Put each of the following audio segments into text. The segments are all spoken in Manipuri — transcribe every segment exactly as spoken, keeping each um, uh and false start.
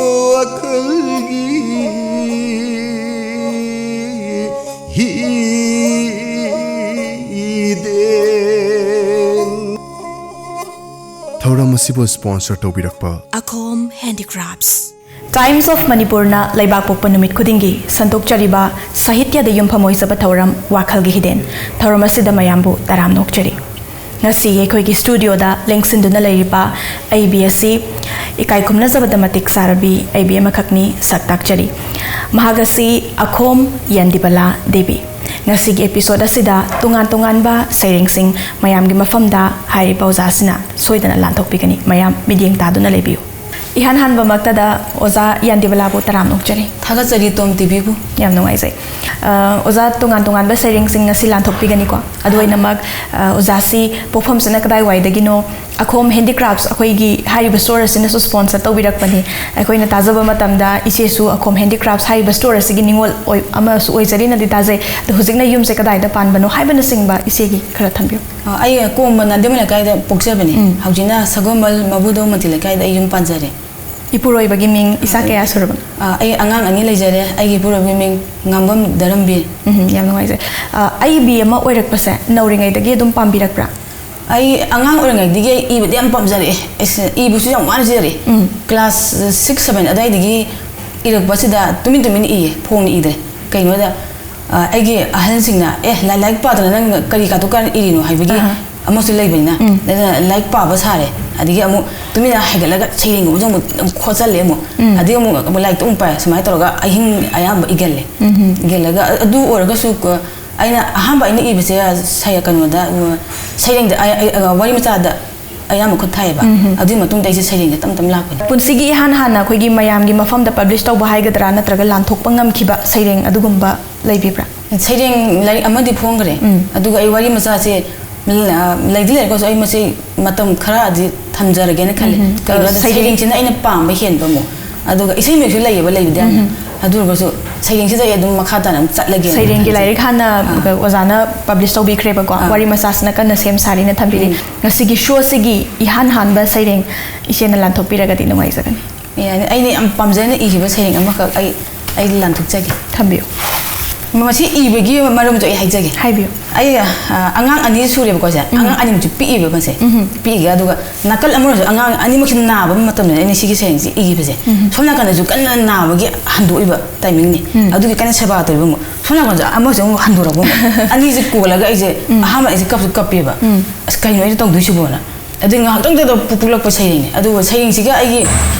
ꯋꯥꯈꯜꯒꯤ ꯍꯤꯗꯦꯟ꯫ ꯊꯧꯔꯝ ꯑꯁꯤꯕꯨ sponsor ꯇꯧꯕꯤꯔꯛꯄ ꯑꯈꯣꯝ Handicrafts꯫ Times of Manipurꯅ ꯂꯩꯕꯥꯛ ꯄꯣꯛꯄ ꯅꯨꯃꯤꯠ ꯈꯨꯗꯤꯡꯒꯤ ꯁꯟꯗꯣꯛꯆꯔꯤꯕ ꯁꯥꯍꯤꯇ꯭ꯌꯗ ꯌꯨꯝꯐꯝ ꯑꯣꯏꯖꯕ ꯊꯧꯔꯝ ꯋꯥꯈꯜꯒꯤ ꯍꯤꯗꯦꯟ꯫ ꯊꯧꯔꯝ ꯑꯁꯤꯗ ꯃꯌꯥꯝꯕꯨ ꯇꯔꯥꯝꯅ ꯑꯣꯛꯆꯔꯤ꯫ ꯉꯁꯤ ꯑꯩꯈꯣꯏꯒꯤ studioꯗ ꯂꯦꯡꯁꯤꯟꯗꯨꯅ ꯂꯩꯔꯤꯕ ꯑꯏꯕꯤ ꯑꯁꯤ ꯏꯀꯥꯏ ꯈꯨꯝꯅꯖꯕꯗ ꯃꯇꯤꯛ ꯆꯥꯔꯕꯤ ꯑꯏꯕꯤ ꯑꯃꯈꯛꯅꯤ꯫ ꯁꯛ ꯇꯥꯛꯆꯔꯤ꯫ ꯃꯍꯥꯛ ꯑꯁꯤ ꯑꯈꯣꯝ ꯌꯥꯟꯗꯤꯕꯂꯥ ꯗꯦꯕꯤ꯫ ꯉꯁꯤꯒꯤ episode ꯑꯁꯤꯗ ꯇꯣꯉꯥꯟ ꯇꯣꯉꯥꯟꯕ ꯁꯩꯔꯦꯡꯁꯤꯡ ꯃꯌꯥꯝꯒꯤ ꯃꯐꯝꯗ ꯍꯥꯏꯔꯤꯕ ꯑꯣꯖꯥꯁꯤꯅ ꯁꯣꯏꯗꯅ ꯂꯥꯟꯊꯣꯛꯄꯤꯒꯅꯤ꯫ ꯃꯌꯥꯝ ꯃꯤꯠꯌꯦꯡ ꯇꯥꯗꯨꯅ ꯂꯩꯕꯤꯌꯨ꯫ ꯏꯍꯥꯟ ꯍꯥꯟꯕꯃꯛꯇꯗ ꯑꯣꯖꯥ ꯌꯥꯟꯗꯤꯕꯂꯥꯕꯨ ꯇꯔꯥꯝꯅ ꯑꯣꯛꯆꯔꯤ꯫ ꯊꯥꯒꯠꯆꯔꯤ ꯇꯣꯝ ꯇꯤꯚꯤꯕꯨ꯫ ꯌꯥꯝ ꯅꯨꯡꯉꯥꯏꯖꯩ꯫ ꯑ, ꯑꯣꯖꯥ, ꯇꯣꯉꯥꯟ ꯇꯣꯉꯥꯟꯕ ꯁꯩꯔꯦꯡꯁꯤꯡ ꯉꯁꯤ ꯂꯥꯟꯊꯣꯛꯄꯤꯒꯅꯤꯀꯣ꯫ ꯑꯗꯨ ꯑꯥ꯫ ꯑꯣꯏꯅꯃꯛ, ꯑ, ꯑꯣꯖꯥꯁꯤ ꯄꯣꯛꯐꯝꯁꯤꯅ ꯀꯗꯥꯏꯋꯥꯏꯗꯒꯤꯅꯣ? ꯑꯈꯣꯝ Handicrafts ꯑꯩꯈꯣꯏꯒꯤ ꯍꯥꯏꯔꯤꯕ store ꯑꯁꯤꯅꯁꯨ sponsor ꯇꯧꯕꯤꯔꯛꯄꯅꯤ꯫ ꯑꯩꯈꯣꯏꯅ ꯇꯥꯖꯕ ꯃꯇꯝꯗ ꯏꯆꯦꯁꯨ ꯑꯈꯣꯝ Handicrafts ꯍꯥꯏꯔꯤꯕ store ꯑꯁꯤꯒꯤ ꯅꯤꯉꯣꯜ ꯑꯣꯏ-, ꯑꯃꯁꯨ ꯑꯣꯏꯖꯔꯤꯅꯗꯤ ꯇꯥꯖꯩ꯫ ꯑꯗꯣ ꯍꯧꯖꯤꯛꯅ ꯌꯨꯝꯁꯦ ꯀꯗꯥꯏꯗ ꯄꯥꯟꯕꯅꯣ ꯍꯥꯏꯕꯅꯆꯤꯡꯕ ꯏꯆꯦꯒꯤ ꯈꯔ ꯊꯝꯕꯤꯌꯨ꯫ ꯑ, ꯑꯩ ꯀꯣꯡꯕ ꯅꯥꯗꯤꯃ ꯂꯩꯀꯥꯏꯗ ꯄꯣꯛꯆꯕꯅꯤ꯫ ꯎꯝ꯫ ꯍꯧꯖꯤꯛꯅ ꯁꯒꯣꯜꯕꯜ ꯃꯕꯨꯗꯣ ꯃꯇꯤ ꯂꯩꯀꯥꯏꯗ ꯑꯩ ꯌꯨꯝ ꯄꯥꯟꯖꯔꯦ꯫ ꯏꯄꯨꯔꯣꯏꯕꯒꯤ ꯃꯤꯡ ꯏꯆꯥ ꯀꯌꯥ ꯁꯨꯔꯕꯅꯣ? ꯑ, ꯑꯩ ꯑꯉꯥꯡ ꯑꯅꯤ ꯂꯩꯖꯔꯦ꯫ ꯑꯩꯒꯤ ꯏꯄꯨꯔꯣꯏꯕꯒꯤ ꯃꯤꯡ ꯉꯥꯝꯕꯝ ꯙꯔꯝꯕꯤꯔ꯫ ꯎꯝ, ꯌꯥꯝ ꯅꯨꯡꯉꯥꯏꯖꯩ꯫ ꯑ, ꯑꯏꯕꯤ ꯑꯃ ꯑꯣꯏꯔꯛꯄꯁꯦ ꯅꯧꯔꯤꯉꯩꯗꯒꯤ ꯑꯗꯨꯝ ꯄꯥꯝꯕꯤꯔꯛꯄ꯭ꯔꯥ? ꯑꯩ ꯑꯉꯥꯡ ꯑꯣꯏꯔꯤꯉꯩꯗꯒꯤ ꯑꯩ ꯏꯕꯗꯤ ꯌꯥꯝ ꯄꯥꯝꯖꯔꯛꯑꯦ꯫ ꯑꯩꯁꯦ ꯏꯕꯁꯨ ꯌꯥꯝ ꯋꯥꯅ ꯆꯦꯜꯂꯛꯑꯦ꯫ ꯎꯝ꯫ Class six, seven ꯑꯗꯨꯋꯥꯏꯗꯒꯤ ꯏꯔꯛꯄꯁꯤꯗ ꯇꯨꯃꯤꯟ ꯇꯨꯃꯤꯟ ꯏꯌꯦ, ꯐꯣꯡꯅ ꯏꯗ꯭ꯔꯦ꯫ ꯀꯩꯅꯣꯗ, ꯑ, ꯑꯩꯒꯤ ꯑꯍꯜꯁꯤꯡꯅ, "ꯑꯦ, ꯂꯥꯏ-, ꯂꯥꯏꯔꯤꯛ ꯄꯥꯗꯅ ꯅꯪ ꯀꯔꯤ ꯀꯥꯇꯨ ꯀꯥꯔꯟ ꯏꯔꯤꯅꯣ?" ꯍꯥꯏꯕꯒꯤ ꯑꯍꯥ꯫ ꯑꯃꯁꯨ ꯂꯩꯕꯅꯤꯅ, ꯎꯝ꯫ ꯑꯗꯨꯅ ꯂꯥꯏꯔꯤꯛ ꯄꯥꯕ ꯁꯥꯔꯦ꯫ ꯑꯗꯒꯤ ꯑꯃꯨꯛ ꯇꯨꯃꯤꯟꯅ ꯍꯥꯏꯒꯠꯂꯒ ꯁꯩꯔꯦꯡꯒꯨꯝꯕꯁꯨ ꯑꯃꯨꯛ, ꯑꯃꯨꯛ ꯈꯣꯠꯆꯜꯂꯦ ꯑꯃꯨꯛ꯫ ꯎꯝ꯫ ꯑꯗꯒꯤ ꯑꯃꯨꯛ, ꯑꯃꯨꯛ ꯂꯥꯏꯔꯤꯛꯇ ꯑꯃꯨꯛ ꯄꯥꯏ꯫ ꯁꯨꯃꯥꯏꯅ ꯇꯧꯔꯒ ꯑꯍꯤꯡ ꯑꯌꯥꯝꯕ ꯏꯒꯜꯂꯦ꯫ ꯎꯝ꯫ ꯏꯒꯜꯂꯒ ꯑ-, ꯑꯗꯨ ꯑꯣꯏꯔꯒꯁꯨ ꯀ-, ꯑꯩꯅ ꯑꯍꯥꯟꯕ ꯑꯩꯅ ꯏꯕꯁꯦ ꯁꯩ-, ꯀꯩꯅꯣꯗ, ꯎ, ꯁꯩꯔꯦꯡꯗ, ꯑ, ꯑ, ꯑ, ꯋꯥꯔꯤ ꯃꯆꯥꯗ ꯑꯌꯥꯝꯕ ꯈꯨꯠ ꯊꯥꯏꯌꯦꯕ꯫ ꯎꯝ꯫ ꯑꯗꯨꯒꯤ ꯃꯇꯨꯡꯗ ꯑꯩꯁꯦ ꯁꯩꯔꯦꯡꯁꯦ ꯇꯞ ꯇꯞ ꯂꯥꯛꯄꯅꯦ꯫ ꯄꯨꯟꯁꯤꯒꯤ ꯏꯍꯥꯟ ꯍꯥꯟꯅ ꯑꯩꯈꯣꯏꯒꯤ ꯃꯌꯥꯝꯒꯤ ꯃꯐꯝꯗ publish ꯇꯧꯕ ꯍꯥꯏꯒꯗ꯭ꯔꯥ, ꯅꯠꯇ꯭ꯔꯒ ꯂꯥꯟꯊꯣꯛꯄ ꯉꯝꯈꯤꯕ ꯁꯩꯔꯦꯡ ꯑꯗꯨꯒꯨꯝꯕ ꯂꯩꯕꯤꯕ꯭ꯔꯥ? ꯁꯩꯔꯦꯡ ꯂꯥꯏꯔꯤꯛ ꯑꯃꯗꯤ ꯐꯣꯡꯈ꯭ꯔꯦ꯫ ꯎꯝ꯫ ꯑꯗꯨꯒ ꯑꯩ ꯋꯥꯔꯤ ꯃꯆꯥꯁꯦ, ꯎꯝ, ꯑ, ꯂꯩꯗꯤ ꯂꯩꯔꯒꯁꯨ ꯑꯩ ꯃꯁꯤ ꯃꯇꯝ ꯈꯔꯗꯤ ꯊꯝꯖꯔꯒꯦꯅ ꯈꯜꯂꯤ꯫ ꯎꯝ꯫ ꯀꯩꯒꯤꯅꯣꯗ ꯁꯩꯔꯦꯡ- ꯁꯩꯔꯦꯡꯁꯤꯅ ꯑꯩꯅ ꯄꯥꯝꯕ ꯍꯦꯟꯕ ꯑꯃꯨꯛ꯫ ꯑꯗꯨꯒ ꯏꯁꯩ ꯃꯌꯦꯛꯁꯨ ꯂꯩꯌꯦꯕ, ꯂꯩꯕꯗꯤ ꯌꯥꯝꯅ꯫ ꯎꯝ꯫ ꯑꯗꯨ ꯑꯣꯏꯔꯒꯁꯨ ꯁꯩꯔꯦꯡꯁꯤꯗ ꯑꯩ ꯑꯗꯨꯝ ꯃꯈꯥ ꯇꯥꯅ ꯑꯗꯨꯝ ꯆꯠꯂꯒꯦꯅ ꯁꯩꯔꯦꯡꯒꯤ ꯈꯟꯖꯩ꯫ ꯂꯥꯏꯔꯤꯛ ꯍꯥꯟꯅ ꯑꯥ꯫ ꯑꯣꯖꯥꯅ ꯄꯕ꯭ꯂꯤꯁ ꯇꯧꯕꯤꯈ꯭ꯔꯦꯕꯀꯣ꯫ ꯑꯥ꯫ ꯋꯥꯔꯤ ꯃꯆꯥꯁꯤꯅ ꯀꯟꯅ ꯁꯦꯝ ꯁꯥꯔꯤꯅ ꯊꯝꯕꯤꯔꯤ꯫ ꯎꯝ꯫ ꯉꯁꯤꯒꯤ ꯁꯣꯁꯤꯒꯤ ꯏꯍꯥꯟ ꯍꯥꯟꯕ ꯁꯩꯔꯦꯡ ꯏꯆꯦꯅ ꯂꯥꯟꯊꯣꯛꯄꯤꯔꯒꯗꯤ ꯅꯨꯡꯉꯥꯏꯖꯒꯅꯤ꯫ ꯌꯥꯅꯤ, ꯑꯩꯅ ꯌꯥꯝ ꯄꯥꯝꯖꯅ ꯏꯈꯤꯕ ꯁꯩꯔꯦꯡ ꯑꯃꯈꯛ ꯑꯩ ꯑꯩ ꯂꯥꯟꯊꯣꯛꯆꯒꯦ꯫ ꯊꯝꯕꯤꯌꯨ꯫ ꯃꯁꯤ ꯏꯕꯒꯤ ꯃꯔꯝꯁꯨ ꯑꯩ ꯍꯥꯏꯖꯒꯦ꯫ ꯍꯥꯏꯕꯤꯌꯨ꯫ ꯑꯩ ꯑ, ꯑꯉꯥꯡ ꯑꯅꯤ ꯁꯨꯔꯦꯕꯀꯣ ꯁꯦ꯫ ꯎꯝ꯫ ꯑꯉꯥꯡ ꯑꯅꯤꯃꯛꯁꯨ ꯄꯤꯛꯏꯕ ꯃꯁꯦ꯫ ꯎꯝ꯫ ꯄꯤꯛꯏꯒ ꯑꯗꯨꯒ ꯅꯥꯀꯜ ꯑꯃꯔꯣꯝꯁꯨ ꯑꯉꯥꯡ ꯑꯅꯤꯃꯛꯁꯤ ꯅꯥꯕ ꯃꯇꯝꯗꯅ ꯑꯩꯅ ꯁꯤꯒꯤ ꯁꯩꯔꯦꯡꯁꯤ ꯏꯈꯤꯕꯁꯦ꯫ ꯎꯝ꯫ ꯁꯣꯝ ꯅꯥꯀꯟꯗꯁꯨ ꯀꯟꯅ ꯅꯥꯕꯒꯤ ꯍꯟꯗꯣꯛꯏꯕ ꯇꯥꯏꯃꯤꯡꯅꯤ꯫ ꯎꯝ꯫ ꯑꯗꯨꯒꯤ ꯀꯟꯅ ꯁꯦꯕꯥ ꯇꯧꯔꯤꯕ ꯑꯃꯨꯛ꯫ ꯁꯣꯝ ꯅꯥꯀꯟꯁꯨ ꯑꯃꯁꯨ ꯑꯃꯨꯛ ꯍꯟꯗꯣꯔꯛꯄ ꯑꯃꯨꯛ꯫ ꯑꯅꯤꯁꯦ ꯀꯣꯜꯂꯒ ꯑꯩꯁꯦ ꯎꯝ꯫ ꯑꯍꯥꯟꯕ ꯑꯩꯁꯦ ꯀꯞꯁꯨ ꯀꯞꯄꯦꯕ꯫ ꯎꯝ꯫ ꯑꯁ ꯀꯩꯅꯣ ꯑꯩꯅ ꯇꯧꯗꯣꯏꯁꯤꯕꯣꯅ꯫ ꯑꯗꯨ ꯉꯥꯏꯍꯥꯛꯇꯪꯗꯨꯗ ꯄꯣꯛꯂꯛꯄ ꯁꯩꯔꯦꯡꯅꯤ꯫ ꯑꯗꯨꯒ ꯁꯩꯔꯦꯡꯁꯤꯒ ꯑꯩꯒꯤ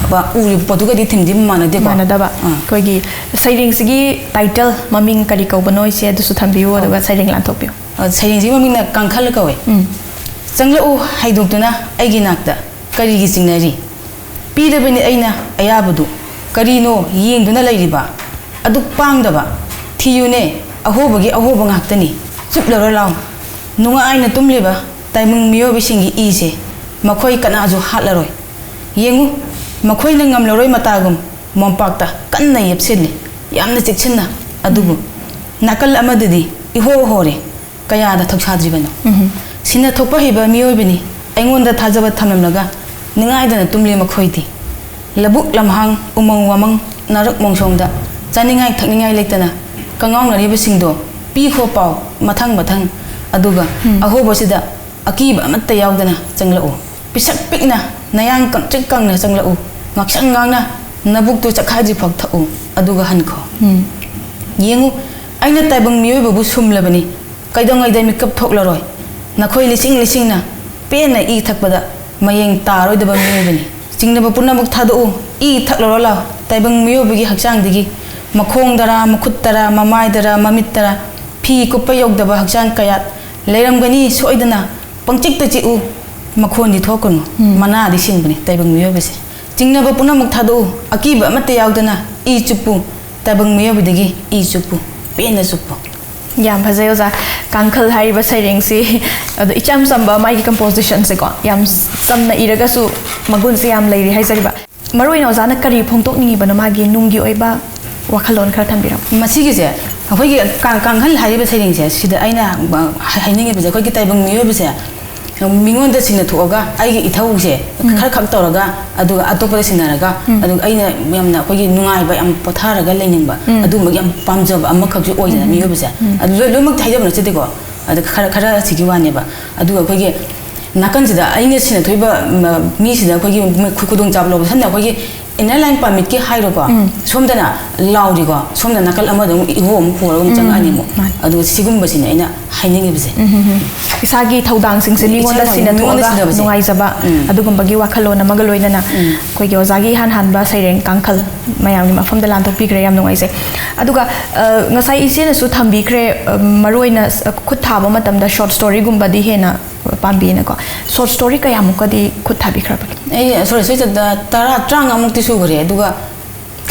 ꯎꯔꯤꯕ ꯄꯣꯠꯇꯨꯒꯗꯤ ꯊꯤꯝꯗꯤ ꯃꯥꯟꯅꯗꯦꯀꯣ꯫ ꯃꯥꯟꯅꯗꯕ꯫ ꯑꯥ꯫ ꯑꯩꯈꯣꯏꯒꯤ ꯁꯩꯔꯦꯡꯁꯤꯒꯤ ꯇꯥꯏꯇꯜ ꯃꯃꯤꯡ ꯀꯔꯤ ꯀꯧꯕꯅꯣ ꯏꯆꯦ ꯑꯗꯨꯁꯨ ꯊꯝꯕꯤꯌꯨ, ꯑꯗꯨꯒ ꯁꯩꯔꯦꯡ ꯂꯥꯟꯊꯣꯛꯄꯤꯌꯨ꯫ ꯑ, ꯁꯩꯔꯦꯡꯁꯤꯒꯤ ꯃꯃꯤꯡꯅ ꯀꯥꯡꯈꯜ ꯀꯧꯋꯦ꯫ ꯎꯝ꯫ ꯆꯪꯂꯛꯎ ꯍꯥꯏꯗꯣꯛꯇꯨꯅ ꯑꯩꯒꯤ ꯅꯥꯛꯇ ꯀꯔꯤꯒꯤ ꯆꯤꯡꯅꯔꯤ? ꯄꯤꯔꯕꯅꯤ ꯑꯩꯅ ꯑꯌꯥꯕꯗꯨ꯫ ꯀꯔꯤꯅꯣ ꯌꯦꯡꯗꯨꯅ ꯂꯩꯔꯤꯕ? ꯑꯗꯨꯛ ꯄꯥꯡꯗꯕ? ꯊꯤꯌꯨꯅꯦ, ꯑꯍꯣꯕꯒꯤ ꯑꯍꯣꯕ ꯉꯥꯛꯇꯅꯤ꯫ ꯆꯨꯞꯂꯔꯣ ꯂꯥꯎ꯫ ꯅꯨꯡꯉꯥꯏꯅ ꯇꯨꯝꯂꯤꯕ ꯇꯥꯏꯕꯪ ꯃꯤꯑꯣꯏꯕꯁꯤꯡꯒꯤ ꯏꯁꯦ ꯃꯈꯣꯏ ꯀꯅꯥꯁꯨ ꯍꯥꯠꯂꯔꯣꯏ꯫ ꯌꯦꯡꯉꯨ, ꯃꯈꯣꯏꯅ ꯉꯝꯂꯔꯣꯏ ꯃꯇꯥꯒꯨꯝ ꯃꯣꯝꯄꯥꯛꯇ ꯀꯟꯅ ꯌꯦꯞꯁꯤꯜꯂꯤ, ꯌꯥꯝꯅ ꯆꯦꯛꯁꯤꯟꯅ꯫ ꯑꯗꯨꯕꯨ ꯅꯥꯀꯜ ꯑꯃꯗꯗꯤ ꯏꯍꯣ ꯍꯣꯔꯦ꯫ ꯀꯌꯥꯗ ꯊꯧꯁꯥꯗ꯭ꯔꯤꯕꯅꯣ? ꯎꯝ꯫ ꯁꯤꯟꯅ ꯊꯣꯛꯄ ꯍꯩꯕ ꯃꯤꯑꯣꯏꯕꯅꯤ꯫ ꯑꯩꯉꯣꯟꯗ ꯊꯥꯖꯕ ꯊꯝꯂꯝꯂꯒ ꯅꯤꯡꯉꯥꯏꯗꯅ ꯇꯨꯝꯂꯤ ꯃꯈꯣꯏꯗꯤ꯫ ꯂꯧꯕꯨꯛ ꯂꯝꯍꯥꯡ, ꯎꯃꯪ ꯋꯥꯃꯪ, ꯅꯥꯔꯛ ꯃꯣꯡꯁꯣꯡꯗ ꯆꯥꯅꯤꯡꯉꯥꯏ ꯊꯛꯅꯤꯡꯉꯥꯏ ꯂꯩꯇꯅ ꯀꯉꯥꯎꯅꯔꯤꯕꯁꯤꯡꯗꯣ ꯄꯤꯈꯣ ꯄꯥꯎ ꯃꯊꯪ ꯃꯊꯪ꯫ ꯑꯗꯨꯒ ꯎꯝ꯫ ꯑꯍꯣꯕꯁꯤꯗ ꯑꯀꯤꯕ ꯑꯃꯠꯇ ꯌꯥꯎꯗꯅ ꯆꯪꯂꯛꯎ꯫ ꯄꯤꯁꯛ ꯄꯤꯛꯅ ꯅꯌꯥꯡ ꯀꯪꯇ꯭ꯔꯤꯛ ꯀꯪꯅ ꯆꯪꯂꯛꯎ꯫ ꯉꯥꯛꯁꯪ ꯉꯥꯡꯅ ꯅꯕꯨꯛꯇꯨ ꯆꯈꯥꯏꯗ꯭ꯔꯤꯐꯥꯎ ꯊꯛꯎ꯫ ꯑꯗꯨꯒ ꯍꯟꯈꯣ꯫ ꯎꯝ꯫ ꯌꯦꯡꯉꯨ, ꯑꯩꯅ ꯇꯥꯏꯕꯪ ꯃꯤꯑꯣꯏꯕꯕꯨ ꯁꯨꯝꯂꯕꯅꯤ꯫ ꯀꯩꯗꯧꯉꯩꯗ ꯃꯤꯀꯞ ꯊꯣꯛꯂꯔꯣꯏ꯫ ꯅꯈꯣꯏ ꯂꯤꯁꯤꯡ ꯂꯤꯁꯤꯡꯅ ꯄꯦꯟꯅ ꯏ ꯊꯛꯄꯗ ꯃꯌꯦꯡ ꯇꯥꯔꯣꯏꯗꯕ ꯃꯤꯑꯣꯏꯕꯅꯤ꯫ ꯆꯤꯡꯅꯕ ꯄꯨꯝꯅꯃꯛ ꯊꯥꯗꯣꯛꯎ꯫ ꯏ ꯊꯛꯂꯔꯣ ꯂꯥꯎ꯫ ꯇꯥꯏꯕꯪ ꯃꯤꯑꯣꯏꯕꯒꯤ ꯍꯛꯆꯥꯡꯗꯒꯤ ꯃꯈꯣꯡꯗꯔꯥ, ꯃꯈꯨꯠꯇꯔꯥ, ꯃꯃꯥꯏꯗꯔꯥ, ꯃꯃꯤꯠꯇꯔꯥ ꯐꯤ ꯀꯨꯞꯄ ꯌꯧꯗꯕ ꯍꯛꯆꯥꯡ ꯀꯌꯥ ꯂꯩꯔꯝꯒꯅꯤ ꯁꯣꯏꯗꯅ꯫ ꯄꯪꯆꯤꯛꯇ ꯆꯤꯛꯎ꯫ ꯃꯈꯣꯟꯗꯤ ꯊꯣꯛꯀꯅꯨ꯫ ꯎꯝ꯫ ꯃꯅꯥꯗꯤ ꯁꯤꯡꯕꯅꯤ ꯇꯥꯏꯕꯪ ꯃꯤꯑꯣꯏꯕꯁꯦ꯫ ꯆꯤꯡꯅꯕ ꯄꯨꯝꯅꯃꯛ ꯊꯥꯗꯣꯛꯎ꯫ ꯑꯀꯤꯕ ꯑꯃꯠꯇ ꯌꯥꯎꯗꯅ ꯏ ꯆꯨꯞꯄꯨ꯫ ꯇꯥꯏꯕꯪ ꯃꯤꯑꯣꯏꯕꯗꯒꯤ ꯏ ꯆꯨꯞꯄꯨ꯫ ꯄꯦꯟꯅ ꯆꯨꯞꯄꯨ꯫ ꯌꯥꯝ ꯐꯖꯩ ꯑꯣꯖꯥ꯫ ꯀꯥꯡꯈꯜ ꯍꯥꯏꯔꯤꯕ ꯁꯩꯔꯦꯡꯁꯤ ꯑꯗꯣ ꯏꯆꯝ ꯆꯝꯕ ꯃꯥꯒꯤ ꯀꯝꯄꯣꯖꯤꯁꯟꯁꯦꯀꯣ, ꯌꯥꯝ ꯆꯝꯅ ꯏꯔꯒꯁꯨ ꯃꯒꯨꯟꯁꯦ ꯌꯥꯝ ꯂꯩꯔꯤ ꯍꯥꯏꯖꯔꯤꯕ꯫ ꯃꯔꯨ ꯑꯣꯏꯅ ꯑꯣꯖꯥꯅ ꯀꯔꯤ ꯐꯣꯡꯗꯣꯛꯅꯤꯡꯉꯤꯕꯅꯣ ꯃꯥꯒꯤ ꯅꯨꯡꯒꯤ ꯑꯣꯏꯕ? ꯋꯥꯈꯜꯂꯣꯟ ꯈꯔ ꯊꯝꯕꯤꯔꯝꯃꯨ꯫ ꯃꯁꯤꯒꯤꯁꯦ ꯑꯩꯈꯣꯏꯒꯤ ꯀꯥꯡ- ꯀꯥꯡꯈꯜ ꯍꯥꯏꯔꯤꯕ ꯁꯩꯔꯦꯡꯁꯦ, ꯁꯤꯗ ꯑꯩꯅ ꯍꯥꯏꯅꯤꯡꯉꯤꯕꯁꯦ, ꯑꯩꯈꯣꯏꯒꯤ ꯇꯥꯏꯕꯪ ꯃꯤꯑꯣꯏꯕꯁꯦ ꯃꯤꯉꯣꯟꯗ ꯁꯤꯟꯅꯊꯣꯛꯑꯒ ꯑꯩꯒꯤ ꯏꯊꯧꯁꯦ ꯈꯔ ꯈꯛ ꯇꯧꯔꯒ, ꯑꯗꯨꯒ ꯑꯇꯣꯞꯄꯗ ꯁꯤꯟꯅꯔꯒ, ꯑꯗꯨꯒ ꯑꯩꯅ ꯌꯥꯝꯅ ꯑꯩꯈꯣꯏꯒꯤ ꯅꯨꯡꯉꯥꯏꯕ, ꯌꯥꯝ ꯄꯣꯊꯥꯔꯒ ꯂꯩꯅꯤꯡꯕ, ꯑꯗꯨꯒꯨꯝꯕ ꯌꯥꯝ ꯄꯥꯝꯖꯕ ꯑꯃꯈꯛꯁꯨ ꯑꯣꯏꯗꯅ ꯃꯤꯑꯣꯏꯕꯁꯦ꯫ ꯑꯗꯨ ꯂꯣꯏ- ꯂꯣꯏꯅꯃꯛꯇꯤ ꯍꯥꯏꯖꯕ ꯅꯠꯆꯗꯦꯀꯣ, ꯑꯗꯨ ꯈꯔ ꯈꯔ ꯁꯤꯒꯤ ꯋꯥꯅꯦꯕ꯫ ꯑꯗꯨꯒ ꯑꯩꯈꯣꯏꯒꯤ ꯅꯥꯀꯟꯁꯤꯗ ꯑꯩꯅ ꯁꯤꯟꯅꯊꯣꯛꯏꯕ ꯃꯤꯁꯤꯗ ꯑꯩꯈꯣꯏꯒꯤ ꯈꯨꯗꯣꯡꯆꯥꯕ ꯂꯧꯕ, ꯁꯝꯅ ꯑꯩꯈꯣꯏꯒꯤ ꯏꯟꯅꯔ ꯂꯥꯏꯟ ꯄꯥꯔꯃꯤꯠꯀꯤ ꯍꯥꯏꯔꯣꯀꯣ, ꯁꯣꯝꯗꯅ ꯂꯥꯎꯔꯤꯀꯣ, ꯁꯣꯝꯗ ꯅꯥꯀꯜ ꯑꯃꯗ ꯑꯃꯨꯛ ꯏꯍꯣ ꯑꯃꯨꯛ ꯍꯣꯔꯒ ꯑꯃꯨꯛ ꯆꯪꯉꯛꯑꯅꯤ ꯑꯃꯨꯛ꯫ ꯑꯗꯨꯒ ꯁꯤꯒꯨꯝꯕꯁꯤꯅꯦ ꯑꯩꯅ ꯍꯥꯏꯅꯤꯡꯉꯤꯕꯁꯦ꯫ ꯏꯁꯥꯒꯤ ꯊꯧꯗꯥꯡꯁꯤꯡꯁꯦ ꯃꯤꯉꯣꯟꯗ ꯏꯁꯥꯒꯤ ꯃꯤꯉꯣꯟꯗ ꯁꯤꯟꯅꯊꯣꯛꯑꯒ ꯁꯤꯟꯅꯕꯁꯦ꯫ ꯅꯨꯡꯉꯥꯏꯖꯕ, ꯎꯝ꯫ ꯑꯗꯨꯒꯨꯝꯕꯒꯤ ꯋꯥꯈꯜꯂꯣꯟ ꯑꯃꯒ ꯂꯣꯏꯅꯅ ꯑꯩꯈꯣꯏꯒꯤ ꯑꯣꯖꯥꯒꯤ ꯏꯍꯥꯟ ꯍꯥꯟꯕ ꯁꯩꯔꯦꯡ ꯀꯥꯡꯈꯜ ꯃꯌꯥꯝꯒꯤ ꯃꯐꯝꯗ ꯂꯥꯟꯊꯣꯛꯄꯤꯈ꯭ꯔꯦ꯫ ꯌꯥꯝ ꯅꯨꯡꯉꯥꯏꯖꯩ꯫ ꯑꯗꯨꯒ ꯑ, ꯉꯁꯥꯏ ꯏꯆꯦꯅꯁꯨ ꯊꯝꯕꯤꯈ꯭ꯔꯦ, ꯑ, ꯃꯔꯨꯑꯣꯏꯅ ꯁ- ꯈꯨꯠ ꯊꯥꯕ ꯃꯇꯝꯗ ꯁꯣꯔꯠ ꯁ꯭ꯇꯣꯔꯤꯒꯨꯝꯕꯗꯤ ꯍꯦꯟꯅ ꯄꯥꯝꯕꯤꯅꯀꯣ꯫ ꯁꯣꯔꯠ ꯁ꯭ꯇꯣꯔꯤ ꯀꯌꯥꯃꯨꯛꯀꯗꯤ ꯈꯨꯠ ꯊꯥꯕꯤꯈ꯭ꯔꯕꯒꯦ? ꯑꯩ ꯁꯣꯔꯤ ꯁꯣꯏ ꯆꯠꯇ ꯇꯔꯥ ꯇꯔꯥꯃꯉꯥꯃꯨꯛꯇꯤ ꯁꯨꯈ꯭ꯔꯦ꯫ ꯑꯗꯨꯒ